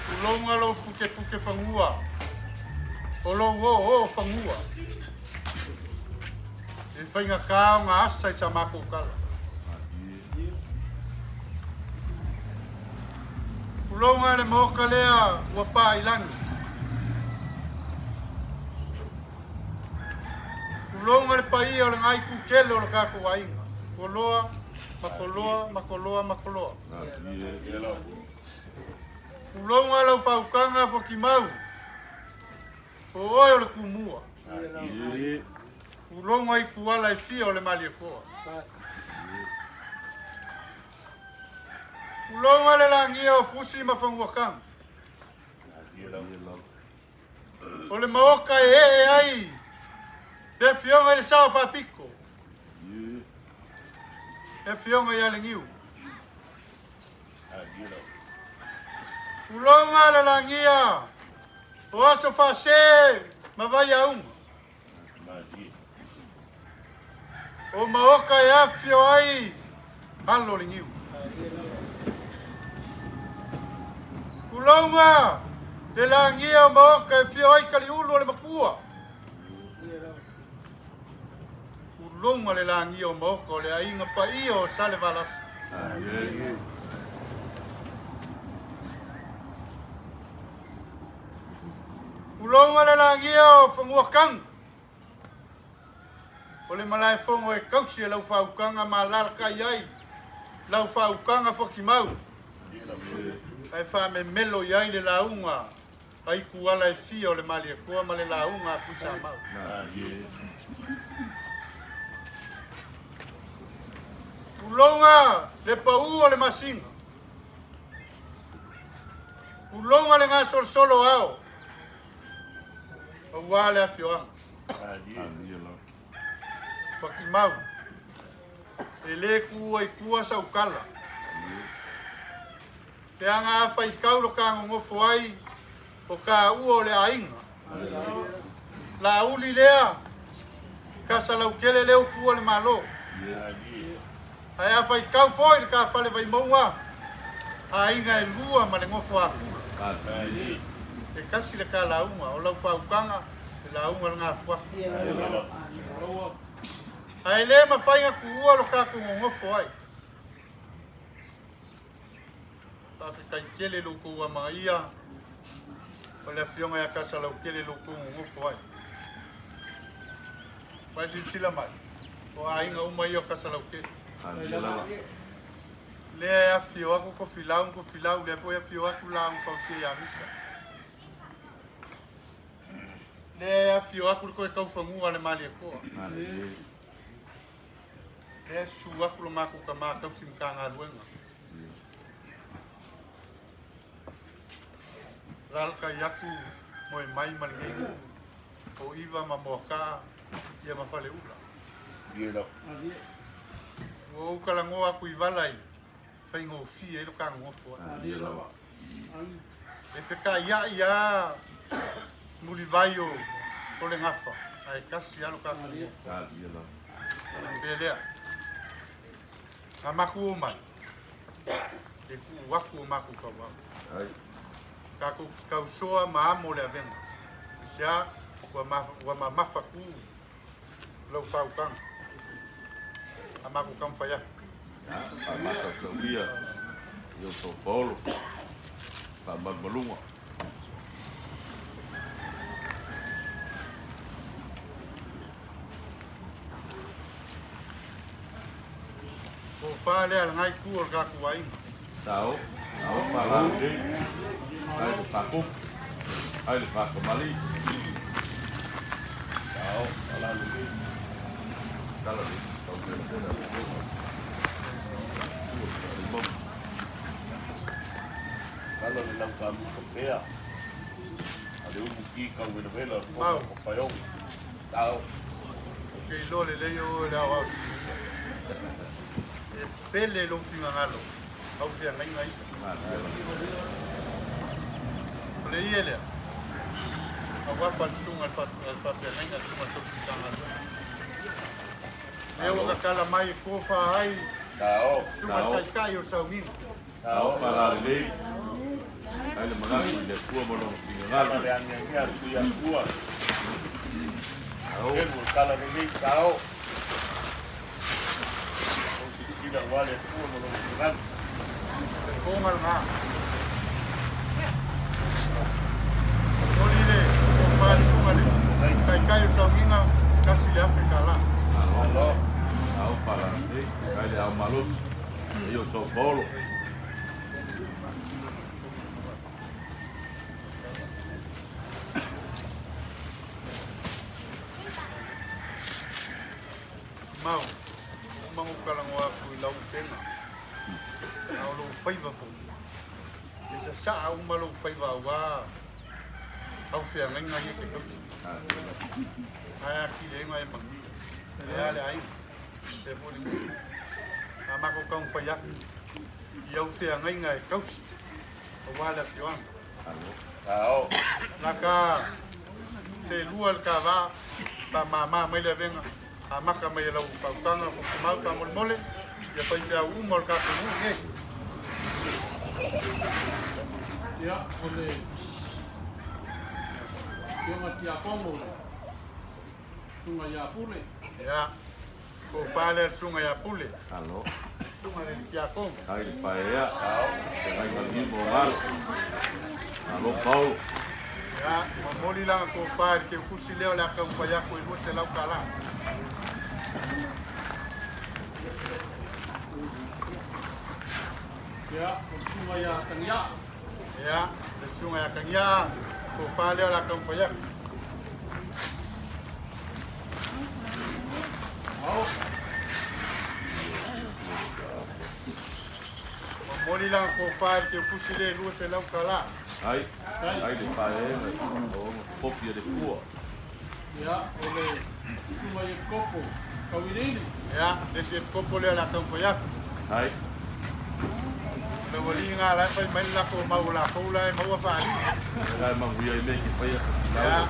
Tulouna lou pukepuke fanua, o lou oooo fanua, e faigata ona asa i sa matou tala. Tulouna le Maota lea ua pa i lagi. Tulouna le paia o lena itu tele o le tatou aiga, Koloa, Makoloa, Makoloa, Makoloa. Tulouna lau faautaga Fotimau, o oe o le Tumua. Tulouna ituala e fia o le Malietoa. Tulouna le lagia o Fusi ma Fanuataga. O le Maota e ee ai le Afioga i le Sao Faapito, le Afioga ia Legiu. Tulouna le lagia o aso faase ma vaiauga. O Maoka e afifio ai alo o le niu. Tulouna le lagia o Maoka e afio ai Kaliulu o le Matua. Tulouna le lagia o Maoka o le aiga paia o Salevalasi. Tulouna le lagia o Fanuatanu. O le malaefono e tausi e lau faautaga ma alalatai ai lau faautaga fotimau, ae faamemelo i ai le lauga a ituala e fia o le Malietoa ma le lauga a Tuisamau. Tulouna le pau o le masina, tulouna le gasolosolo o ao, aua le afioaga. Patimau, e lē tuua i tua sau tala. Leaga a faitau lo ta nonofo ai o taua o le aiga. Laauli lea, Kasalautele lea ua tuua le Malo. Ae a faitau foi le ta fale Vaimauga, aiga e lua ma le nofo akula. E tasi le ta lauga, o lau faautaga, le lauga le gafuafu. Ae le mafai na tuua lo tatou nonofo ai. Faafetai tele lo outou amanaia o le Afioga ia Kasalautele lo outou nonofo ai. Ua silasila mai, o aiga uma ia o Kasalautele. Lea e afifio atu Tofilau ma Tofilau, lea foi e afifio atu Laau Fausia ia Misa. Lea e afifio atu le toe taufanua a le Malietoa. Lea e susu atu lo matou tama tausi Matagaluega. Alalatai atu Moemai ma lenei nuu o Iva ma Moakaa ia ma Faleula. Ua ou talanoa atu i vala i faigofie ai lo ta nonofo ai. E fekaiai a mulivai o le gafa, ae tasi a lo tatou nonofo ai. Pe lea. A matou o mai, e tuu atu o matou tauau. Tatou te tausoa ma amo le avega. I se a, ua mamafa tu lau faautaga. A matou taumafai atu. Faamatautauia i outou paolo, faamalumaluga. Tofa lea lena itu o le tatou aiga. Tao, tao faalalelei, ai le faakupu, ai le faakamali. Tao faalalelei. Tala le lau tamuta pea a le umu ki kau welawela o Mau. o paeoga. Tao. Ou te iloa lelei oe le aoao E pele lou finagalo au feagaiga ia. O le ie lea, auafa le susuga i le faafeagaiga, le susuga i le tausi Matagaluega. Lea ua tatala mai e tofa ai susuga i le Taitai o le Sauniga. Tao faalalelei ai le manatu i le Atua ma Lona finagalo. Tala le agiagia atu i Atua. Tao. Helu o tala lelei tao. O silasila aua le Atua ma Lona finagalo. Le toga lena. Momoli le tofa i le susuga i le Taitai o le Sauniga, $1,000. Malo. Tao faalalelei ai le ao malosi. Ia o São Paulo. Mau, uma ona ou talanoa atu i lau upega, a o lou faiva foi. E sasaa uma lou faiva aua au feagaiga ia e te tausi. Ae atili ai ona e manuia. E a le aiga, e foi le nuu. A matou taumafai atu i au feagaiga e tausi aua le afioaga. Laka selua le kava faamama mai le avega amata mai e lau fautuaga faatumau faamolemole ia faifeau uma o le tatou nuu nei. Ia, o le Afioga Tiakono, Susuga ia Pule. Ia, tofa lea le Susuga ia Pule. Alo. Susuga i le Tiakono. Ai le paea. Feagaiga lima o galo. Malo Paulo. Ia, momoli lana tofa i le teutusi lea o le a taumafai atu e $200. Ia, o le Susuga ia Tagiaa. Ia, le Susuga ia Tagiaa, tofa lea o le a taumafai atu. Ao. Momoli lana tofa i le teutusi lea e $200. Ai, ai le paeaga o kopi a le pua. Ia, o le Susuga i Epikopo, Tauiliili. Ia, le isi epikopo lea o le a taumafai atu. Ai. O le ualii lena la e fai mai le latou mau o latou la e maua faaaliga. La e manuia ai mea ke whai atu ki Ia, lau.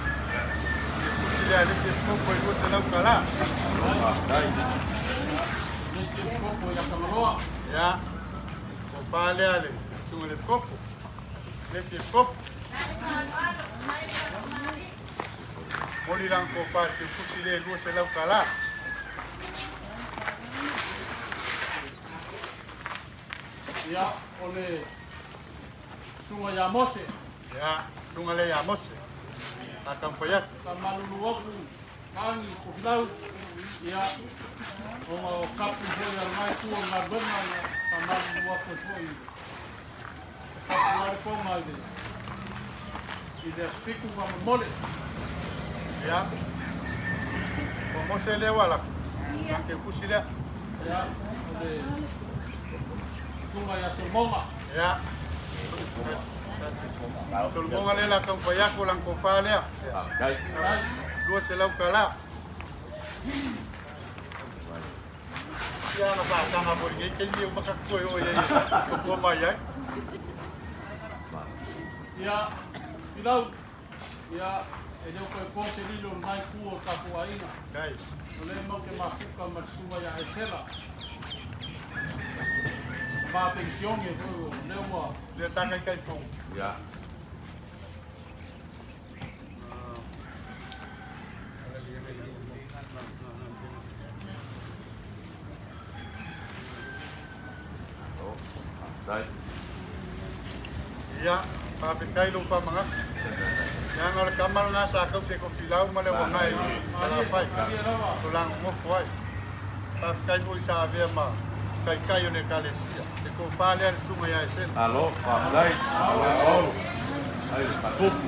le tusi lea a le isi epikopo e $200. Faafetai. Le isi epikopo ia Tagaloa. Ia, tofa lea a le susuga i le epikopo. Le isi epikopo. Momoli lana tofa i le teutusi lea e $200. Ia, o le Susuga ia Mose. Ia, susuga lea ia Mose. A taumafai atu. Faamalulu atu, Agi Tofilau, ia, ona o kapu foi a lena itu o le galuega, ia, faamalulu atu ai foi i le kapu lea le poma i le, i le aso 7 faamolemole. Ia, o Mose lea ua alu atu, lana teutusi lea. Ia, o le Susuga ia Solomona. Ia, Solomona lea o le a taumafai atu lana tofa lea. Faafetai. $200. Ia ana faataga mo lenei taimi e uma tatou toe oo i ai e totoa mai ai. Ia, Filau, ia, e le o toe po se lilo i lena itu o le tatou aiga. Kai. O lea matou te mafuta ma le susuga ia Esera. Ma penisione foi o lea ua. Lea sa taitai fou. Ia. Malo, faafetai. Ia, faafetai lou faamanatu. Leaga o le tama lena sa tausi e Tofilau ma le auauna i Salafai, tulaga nonofo ai. Faafetai foi sa avea ma taitai o le Ekalesia. Le tofa lea le susuga ia Esena. Malo, faafetai. Malo Paolo. Ai le faatupu.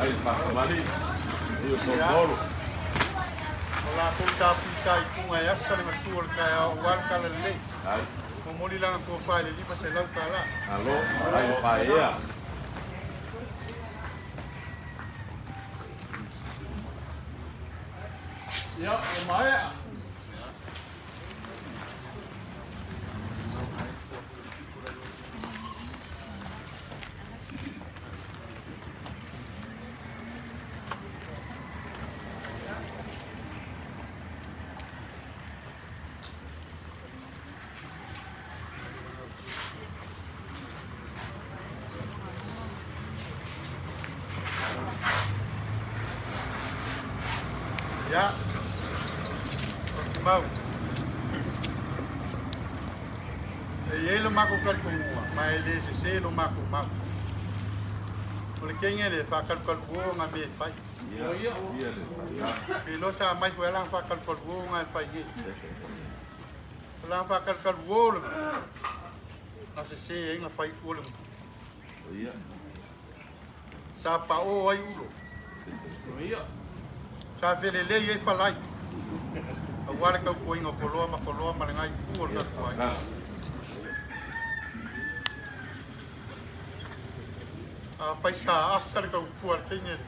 Ai le faatamalii. Ai o São Ia. Paulo. O latou sa fitaituga e asa le gasu o le taeao aua le talalelei. Momoli lana tofa i le $500. Malo, ai paea. Ia, ua maea. Ia, o te mau. E i ai lo makou talitonuga, ma e le sese lo makou mau. O le kegele e faakalukalu o nga mea e fai. Pe iloa sa mai foi ala faakalukalu o nga e fai nei. O la faakalukalu o le na sese ai na fai o le sa pa o ai ulo. Sa felelei ai falai. Aua le tautuaina o Koloa ma Koloa ma lena itu o le tatou aiga. Afai sa asa le tautua a le teine le.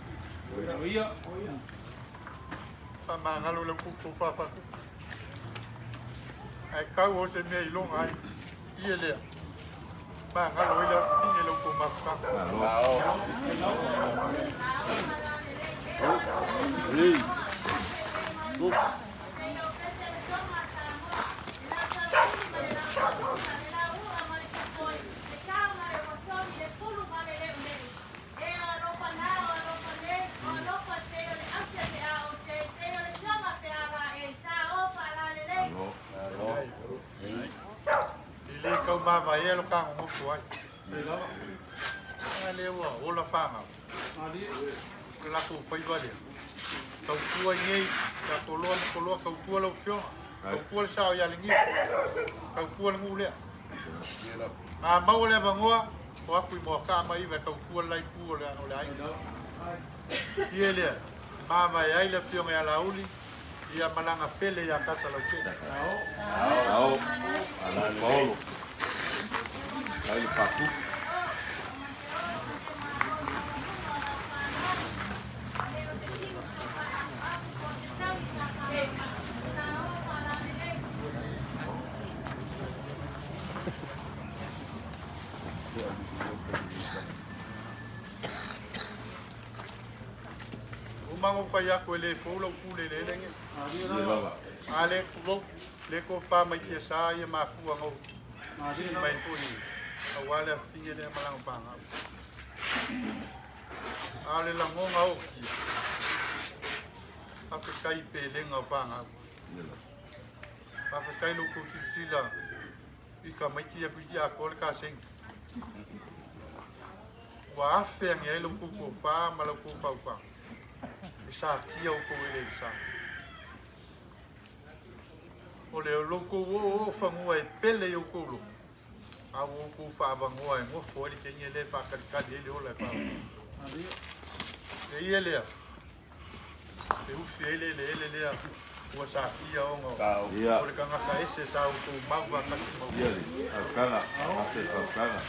Faamagalo i lau koukou faafatupu. Ae tau o se mea iloga ai ie lea. Magalo ai le afifine i lau kou mafutaga. E le tau mavaea lo tagogofu ai. A lea ua ola fanau. O le latou faiva lea. Tautua i nei, ia Koloa ma Koloa, tautua lau afioga. Tautua le sao ia Legia. Tautua le nuu lea. A maua le avanoa, o atu i Moakaa ma Iva e tautua le la itu o le aiga. Ia lea, mavae ai le afioga ia Laauli, ia malaga pele ia Kasalautele. Ao, ala Paolo. Ai le patu. Uma ona ou fai atu e le fou lau pule i le elege. A le tulou, le tofa mai tiasa ia mafua na ou sii mai foi aua le afifine lea ma lana fanau. A o le lagona ootia, faafetai i pelega o fanau. Faafetai lo outou silasila i tamaiti ia toeitiiti atoa le kasegi. Ua afe ane ai lo outou tofa ma la outou faautaga e satia outou eleelesa. O le lo outou oooo fanua e pele i outou loto, a ua outou faavanoa e nofo ai le teine lea e faatalitali ai le ola e faaola. E ia lea, e ufi ai le eleele lea ua satia ona o le tagata ese sa outou mau faatasi ma outou. Ia le tausaga, afe tausaga.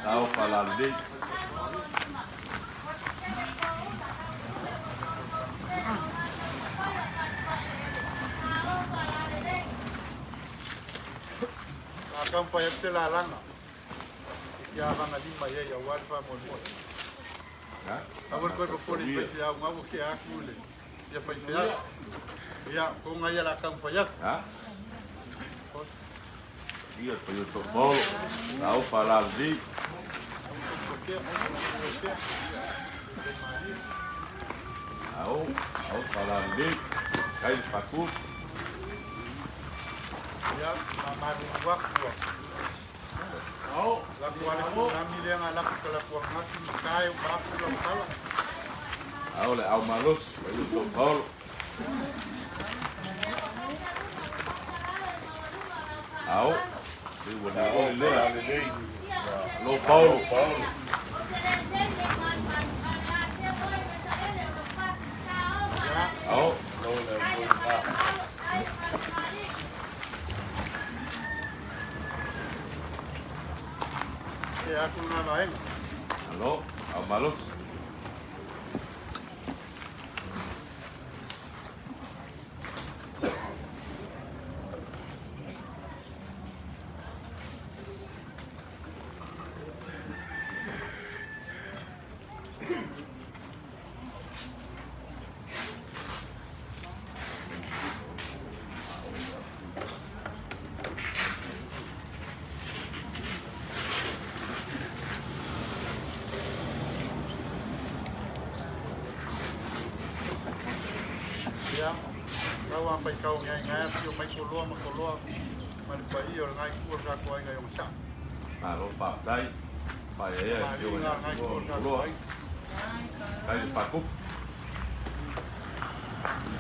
Ao falalelei. A taumafai atu se lalaga e fia avagalima i ai aua le faamoemoe. Aua le toe popole i faifeau na ua tea atu le ia faifeau. Ia, toga ia o le a taumafai atu. Ia le paia o Toapaolo, ao falalelei. Ao, ao falalelei. Kai le patu. Ia, faamalulu atu ua. Lako lava le tsunami lea na lafo talafuagati ma tae uma atu lau tala. Ao le ao malosi, paia o Toapaolo. Ao, le ua le ole lea. Alo Paolo. Ao. le au moe lena. E aku lena vaega. Malo, au malosi. Ia, lau a faitau ngai ngai afio mai Koloa ma Koloa ma le paia o lengai itu o le tatou aiga i ona sao. Malo faafetai, paeaea i Malie afioga na ia lengai itu Koloa o ma le tatou Koloa. aiga. Kai le faakupu.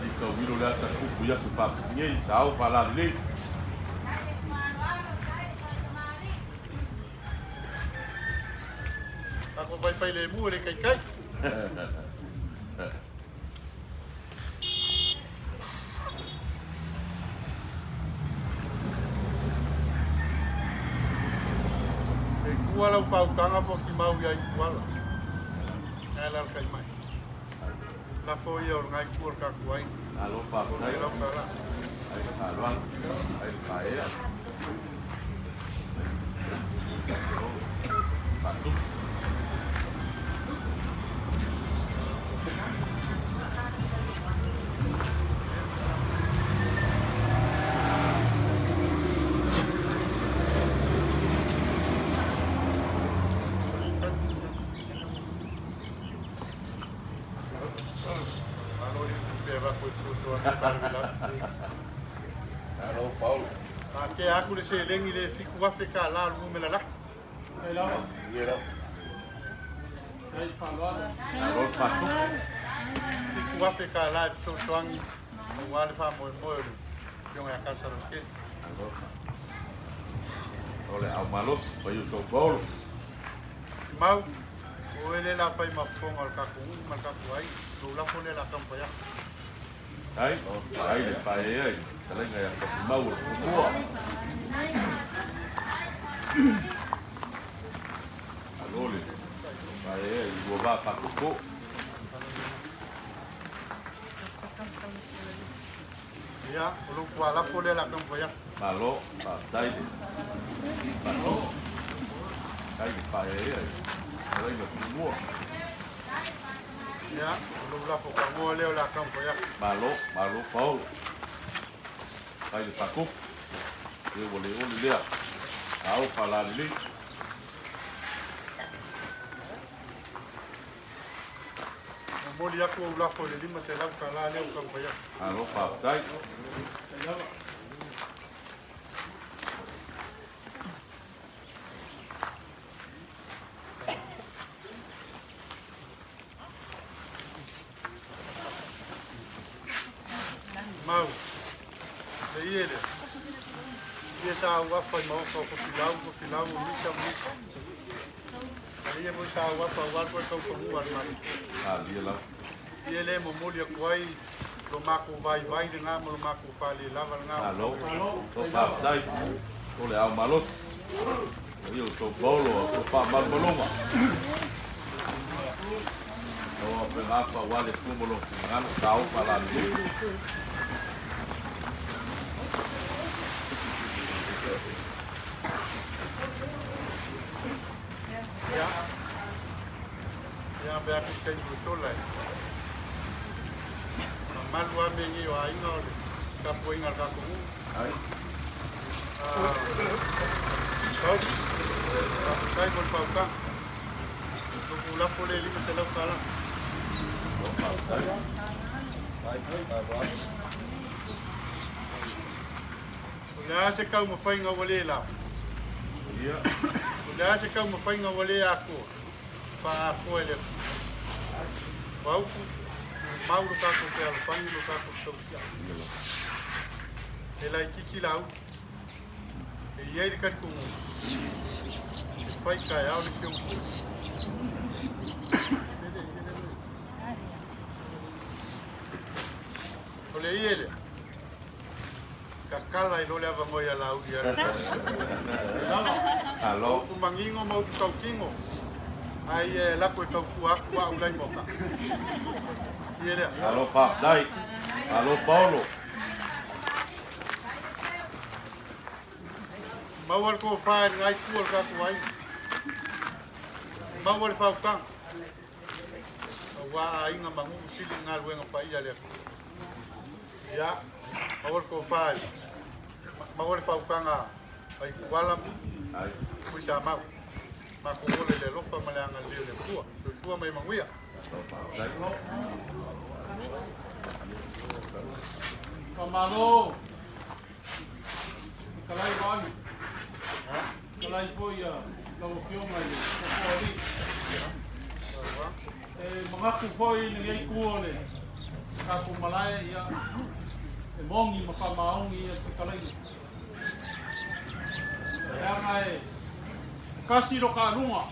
I tauilo le ata kupu i aso faapipigei, sa ao faalalelei. Tatou faifailemu e le kaikai. E kua lau faautaga fuatimau ia Ituala, ae alalatai mai. Lafo ia o lena itu o le tatou aiga. Malo faafetai. $300. Ai le faaaloalo, ai le faaea. Malo faatupu. Malo le tupe e avatu e fesoasoani i faalavelave. Malo Paolo. Ākea atu le seleni le $7,000 o le numera laki. Ia lava. Malo le faatupu. $7,000 e fesoasoani aua le faamoemoe o le Afioga ia Kasa Lautele. Malo. O le au malosi, pai o sou paolo. Mau, o oe lea o le a fai ma fofoga o le tatou nuu ma le tatou aiga, lou lafo lea o le a taumafai atu. Ai, ai le paeaea i le fetalaiga ia Tokumau o le Tumua. Malo le paeaea i lua va faatoko. Ia, o lou tualafo lea o le a taumafai atu. Malo, faafetai le faatoto. Ai le paeaea i le fetalaiga Tumua. Ia, o lou lafo tanoa lea o le a taumafai atu. Malo, malo Paolo. Fai le faatoto. Ia ua le ole lea. Ao faalalelei. Momoli atu ou lafo i le $500 lea ua taumafai atu. Malo faafetai. Mau, le ie lea. Ia sa auafa i maoka o Tofilau, Tofilau o Misa, Misa. A ia foi sa auafa aua le toe taufanua a le Malo. Malie lava. Ia lea e momoli atu ai lo matou vaivai lena ma lo matou faalelava lena. Malo, so faafetai. O le ao malosi. O ia o sou paolo o sou faamalumaluga. O a pegafa aua le Atua ma lona finagalo, sa ao faalalelei. Ia, ia pe a ku taimi ua sola e. Mamalu lava mea nei o aiga o le tapuaiga a le tatou nuu. Pau, faafetai mo le faautaga. Lou lafo lea e $500. O le a se taumafaiga ua le lava? O le a se taumafaiga ua le atoa? Faaatoa e le Atua. O autu, tumau lo tatou fealofani lo tatou fetausiai. E laitiiti la utu. E i ai le talitonuga, e fai taeao le isi ono. O le le ie lea, tatala ai loa le avanoa ia Laauli e alu ai. O upu manino ma upu tautino, a ia e alu atu e tautua atu au la i Moataa. Ie lea. Malo faafetai. Malo Paolo. Maua le tofa i lena itu o le tatou aiga. Maua le faautaga. Aua aiga ma nuu sili i galuega paia a le Atua. Ia, maua le tofa i, maua le faautaga a Ituala ma Tuisamau. Matou ola i le alofa ma le agalelei o le Atua. Soifua ma ia manuia. Faamalo Fetalai Vaai. Fetalai foi ia lau Afioga i le Tofoalii. E manatu foi i lenei itu o le tatou malae, ia, e moni ma faamaoni ia le fetalaiga. Leaga e kasi lo kaaluga,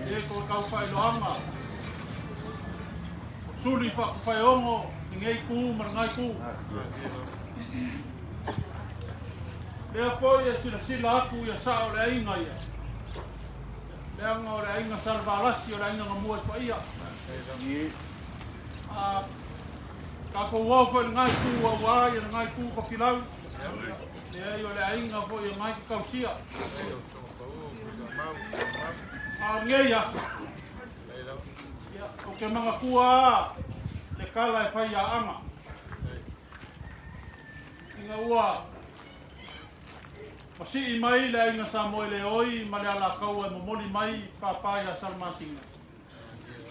e toe tau faailoaga, o suli faakufaeogo lenei itu ma lena itu. Lea foi e silasila atu ia sao o le aiga ia, leaga o le aiga Salevalasi o le aiga na mua i Paia. A tatou o foi i lena itu aua ia lena itu Tofilau, leai o le aiga foi o lena itu Tausia. A o lenei aso, ia, ou te manatua lava le tala e fai ia Ana. Ina ua masii mai le aiga Samoeleoi ma le Alataua e momoli mai pāpā iā Salamasina,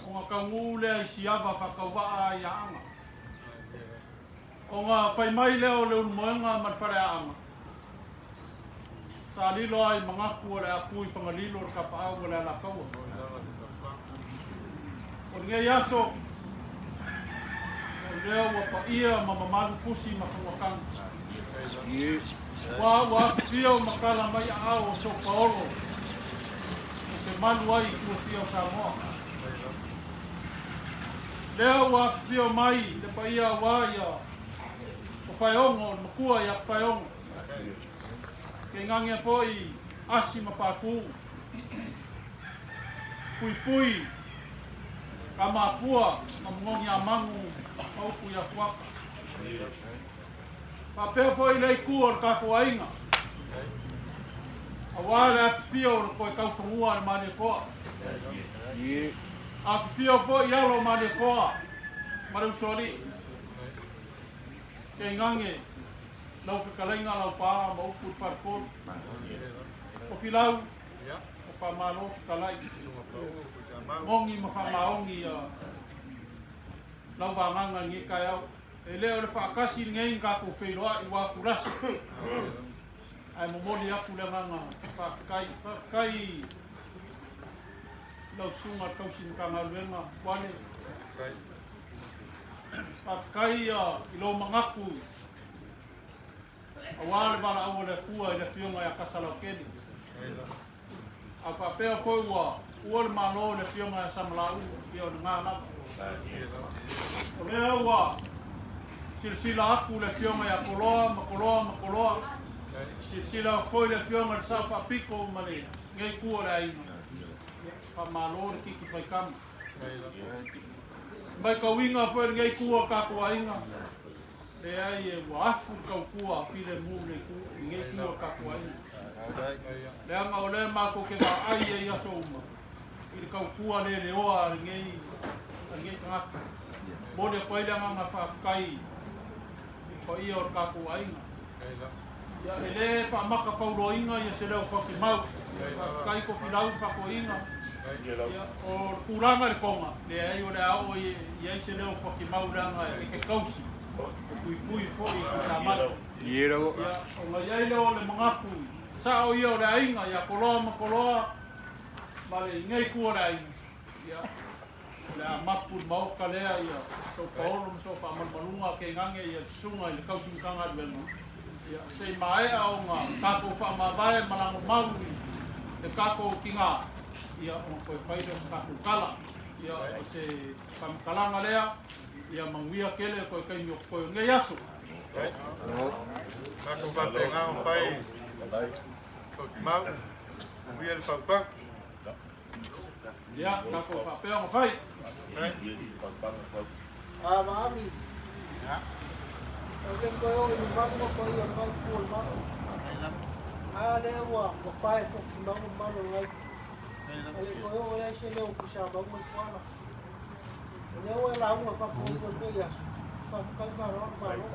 ona taunuu lea i Siava faatauvaa ai ia Ana. Ona fai mai lea o Leulumoega ma le Faleaaga, sa lilo ai manatu o le a tu i Fagalilo le tapaau ma le Alataua. O lenei aso, o lea ua paia ma mamalu fusi ma faguatagi. Ua ua afifio ma tala mai aao o Sou Paolo ou te malu ai i tuafia o Samoa. Lea ua afifio mai le paia aua ia o Faeogo, o le matua ia Faeogo. Keingagia foi Asi ma Patu. Puipui ka mapua ma mgoni a magu ma upu ia Fuata. Faapea foi le itu o le tatou aiga, aua le afifio o le toe taufanua a le Malietoa. Afifio foi alo o Malietoa ma le Usoalii. Keingange lau fetalaiga Laupaa ma upu i le Faletolu. O Filau, o Faamalo fetalai, moni ma faamaoni ia lau vagaga i lenei taeao. E le o le faatasi lenei na tatou feiloai ua atulasi, ae momoli atu le agaga faafetai. Faafetai i lau susuga i le tausi Matagaluega Kuale. Faafetai i lou manatu aua le valaau a le Atua i le Afioga ia Kasalaukele. A faapea foi ua ua le Malo i le Afioga ia Samalaulu, ia o lena lava. O lea ua silasila atu le Afioga ia Koloa ma Koloa ma Koloa, silasila atu foi le Afioga i le Sao Faapito ma lenei itu o le aiga. Ia, faamalo le titi faitama. Matauina foi lenei itu o le tatou aiga, leai e ua afu le tautua filemu i lenei itu o le tatou aiga. Leaga o lea matou te vaai ai i aso uma i le tautua leleoa a lenei tagata. Momoli atu ai le agaga faafetai i le paia o le tatou aiga. Ia, e le faamatafauloaina ia se leo fatimau. Faafetai Tofilau i le faatoeaina. Ia, o le tulaga i le toga, leai o le a oo i ai se leo fatimau leaga e te tausi e puipui foi i Tuisamau. Ia, ona i ai lea o le manatu, sao ia o le aiga ia Koloa ma Koloa ma lenei itu o le aiga. Ia, o le a mapu i le maota lea ia sou paolo ma sou faamalumaluga keinage ia le susuga i le tausi Matagaluega, ia, se i maea ona tatou faamavae ma lagomau i le tatou tiga, ia, ona toe fai lea o se tatou tala. Ia, o se faamatalaga lea, ia manuia tele o toe taimi o totoe o lenei aso. Tatou faapena ona fai Toetimau, manuia le fautuaga. Ia, tatou faapea ona fai. A Maami, e le toe oo i le malu ma paia o lenai itu o le malu. A lea ua pae Toetimau ma mamalu o lenai itu. E le toe oo i ai se leo o Tuisamau ma Ituala. O lea ua e lauga faafogafoga i lenei aso, faafetai faaaloalo Malo.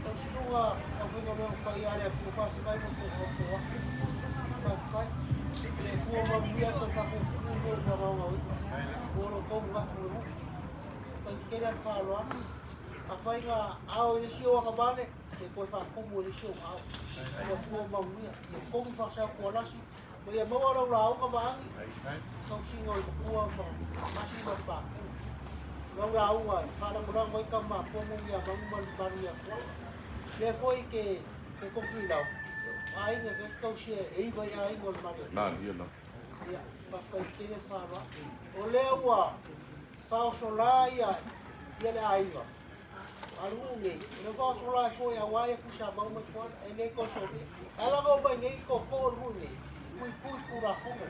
Lau susuga aufaigaluega paia a le Atua, faafetai mo le tou tautua atu. Faafetai. Le Atua manuia toe faapuupuu mo le faamaomaoina mo lo outou manatu i le nuu. Faafetai tele lava le faaaloalo. Afai na ao i le isi ou agavale, e toe faatumu e le isi ou ao. Le Atua manuia. Ia togi faasautualasi Ma ia maua lau lauga Vaagi, tausiga o le matua ma Masi ma le Patu. Lau lauga e faalagolago ai tama a Pono ia Manu ma le Manu ia Tuala. Lea foi ke ke tofilau, o aiga ke tausia e iva i aiga o le Malietoa. Ia, faafetai tele le faaaloalo. O lea ua faaosolā ia ia le aiga, Alu nei, o le faaosolā e foe aua ia Tuisamau ma Tuala, e le toe solia. E ala ona omai nei i toto o le nuu nei, puipui Tulafono,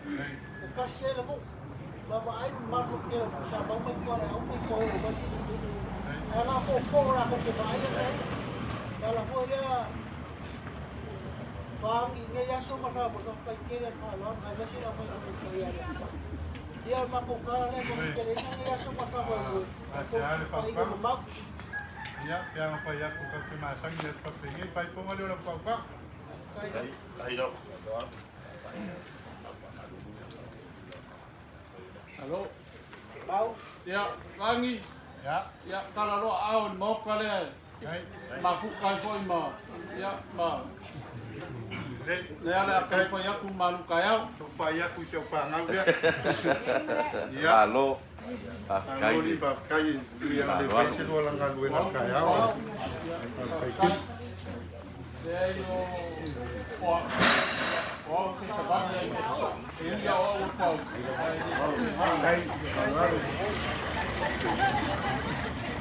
e tasi ai le nuu, ma vaai le mamalu o le tele o Tuisamau ma Tuala e aua ne i toe oo mai se isi nuu. Ae na o tootoo latou te vaaia mea ia. E ala foi lea Vaagi i nei aso ma faafetai tele le faaaloalo aemaise le aufaigaluega paia a le Atua. Ia o le matou tala lea e tele ina nei aso ma faamoemoe. Asia le fautuaga. Ia, pe a na fai atu tatou te masani i aso faapenei, fai foga lea o lau fautuaga. Alo. Ia, Lagi. Ia. Ia, tala loa aao i le Maota lea e mafuta ai foi ma, ia, ma lea le a taumafai atu malu taeao. Taupai atu i si au fanau lea. Ia. Malo. Faafetai. Malo faafetai i ana le fai se lua galuega o le taeao. Faafetai tele. Leai o o o au te savali ai me e ui a o au o pau ae le faapena.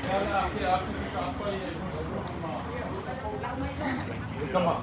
Lea le a tea atu i sa pai e ma Kama.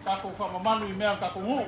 Tatou faamamalu i mea o le tatou nuu.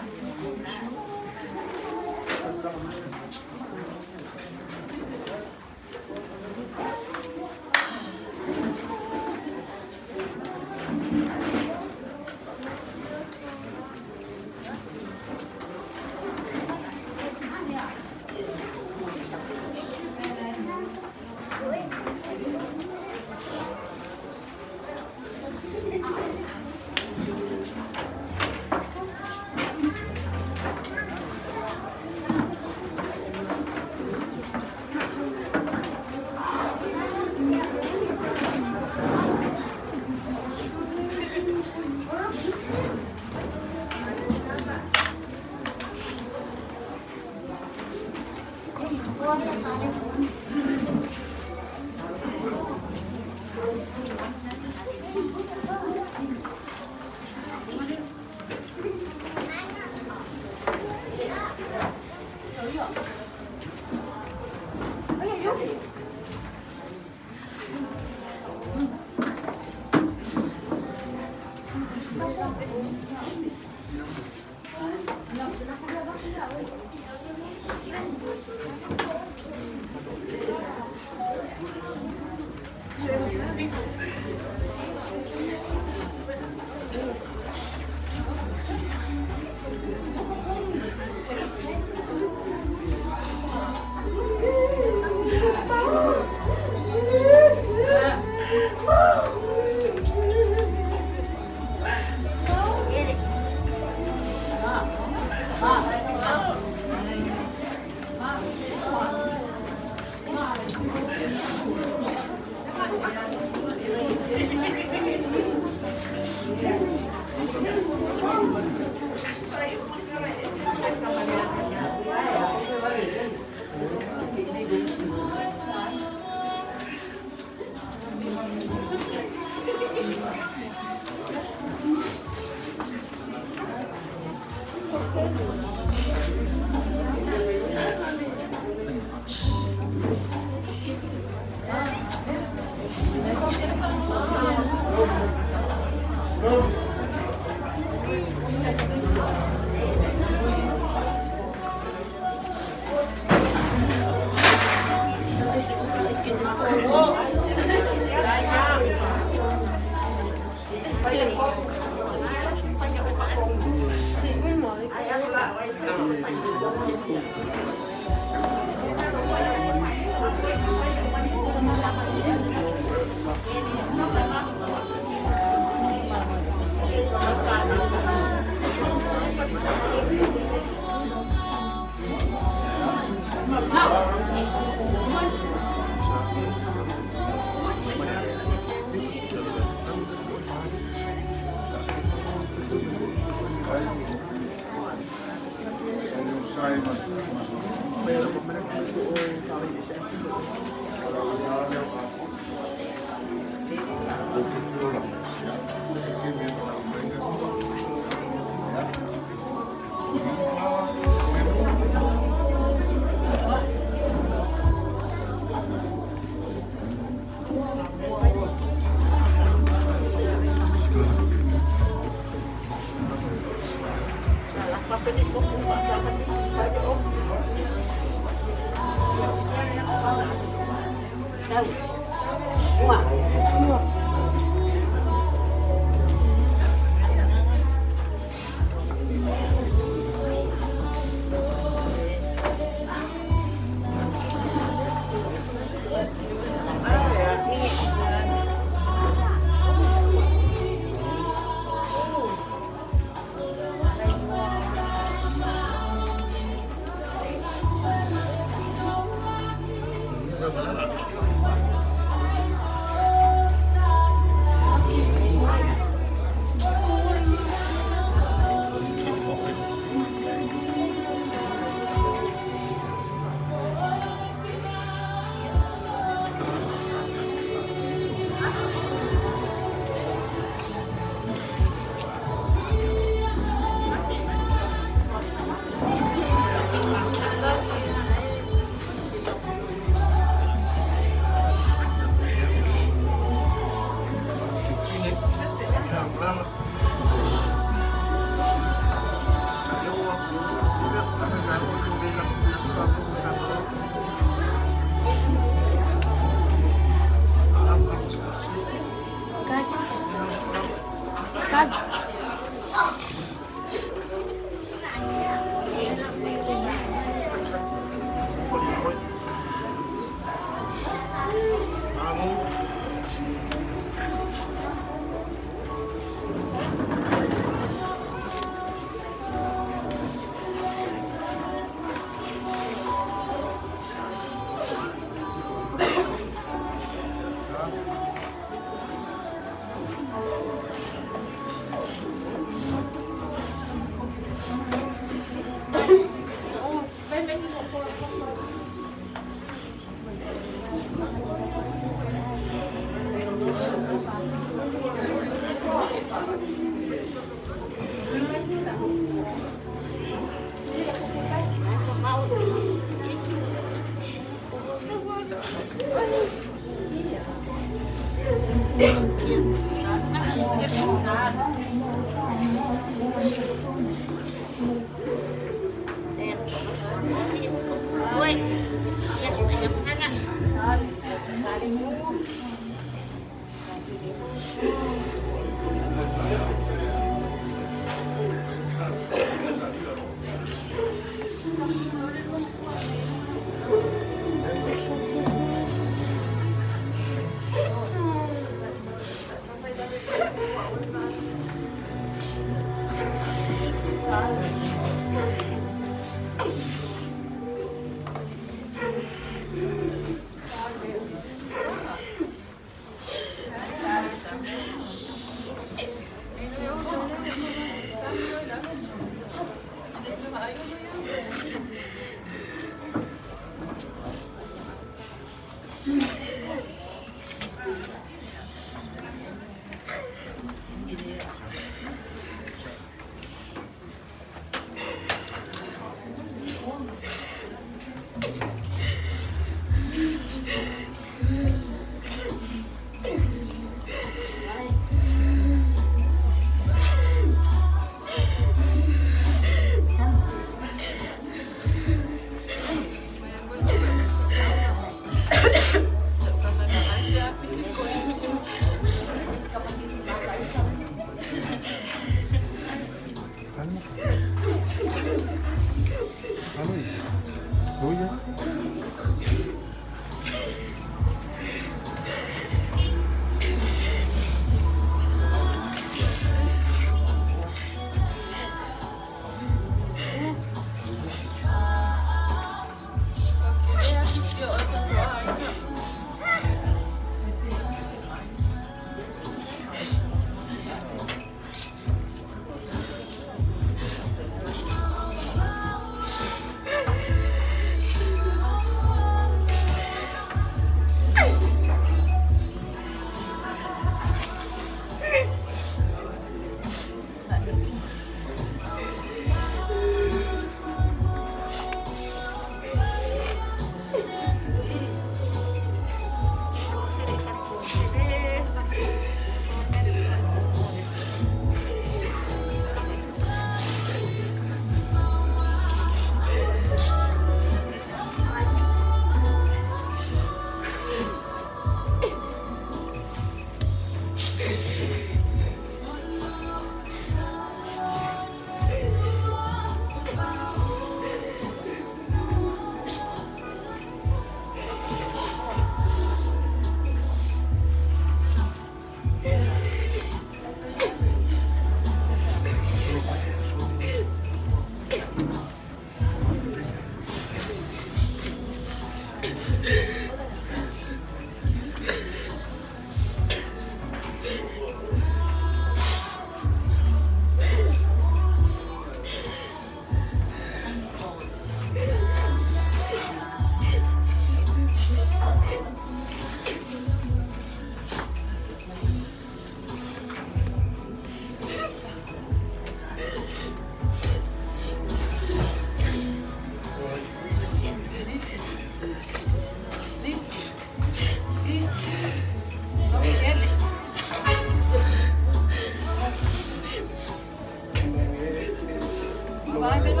Thank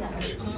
Thank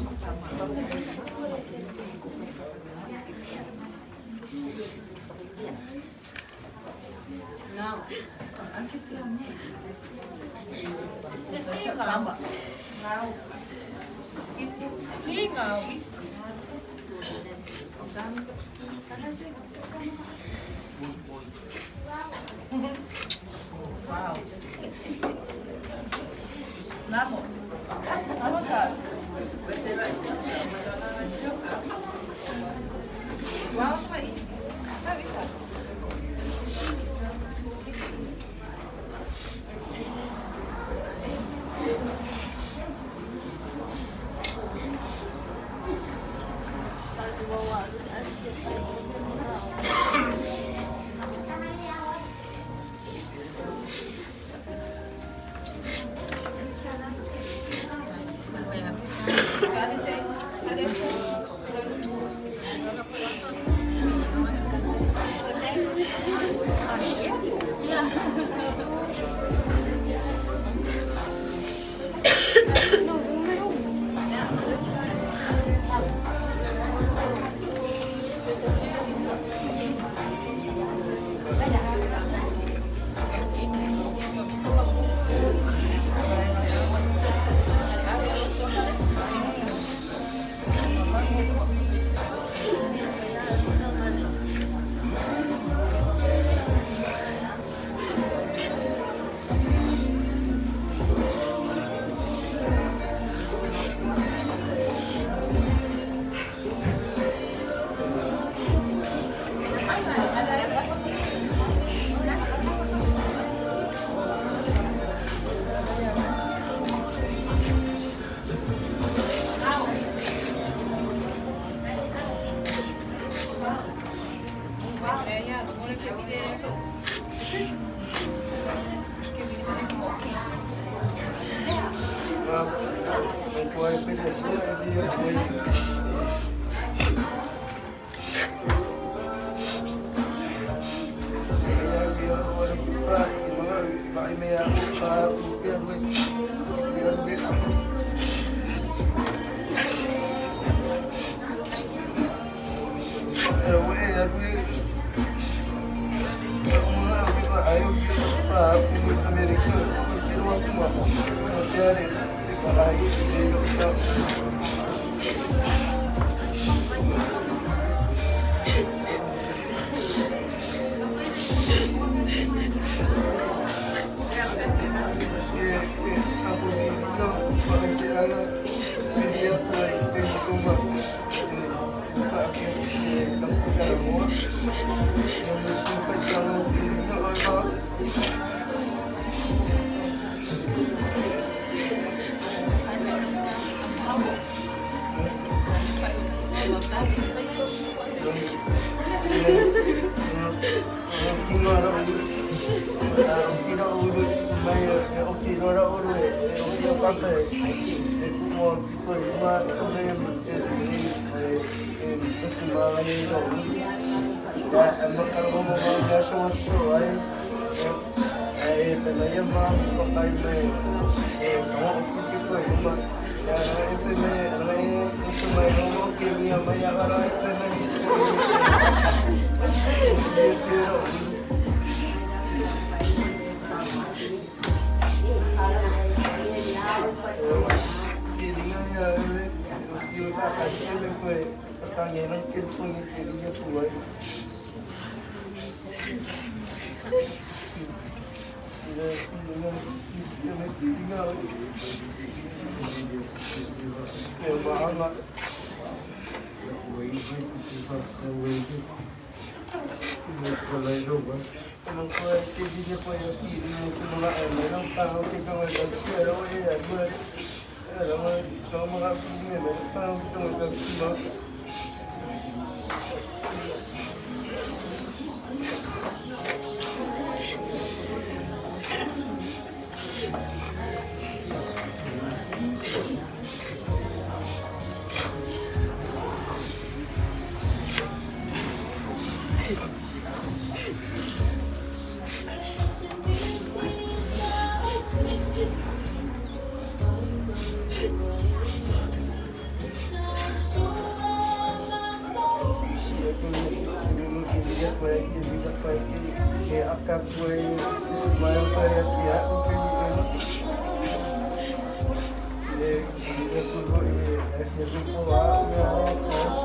Tapuai Ismael pa ia te au pe ni e le ku e se rupo a ia ko.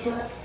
Thank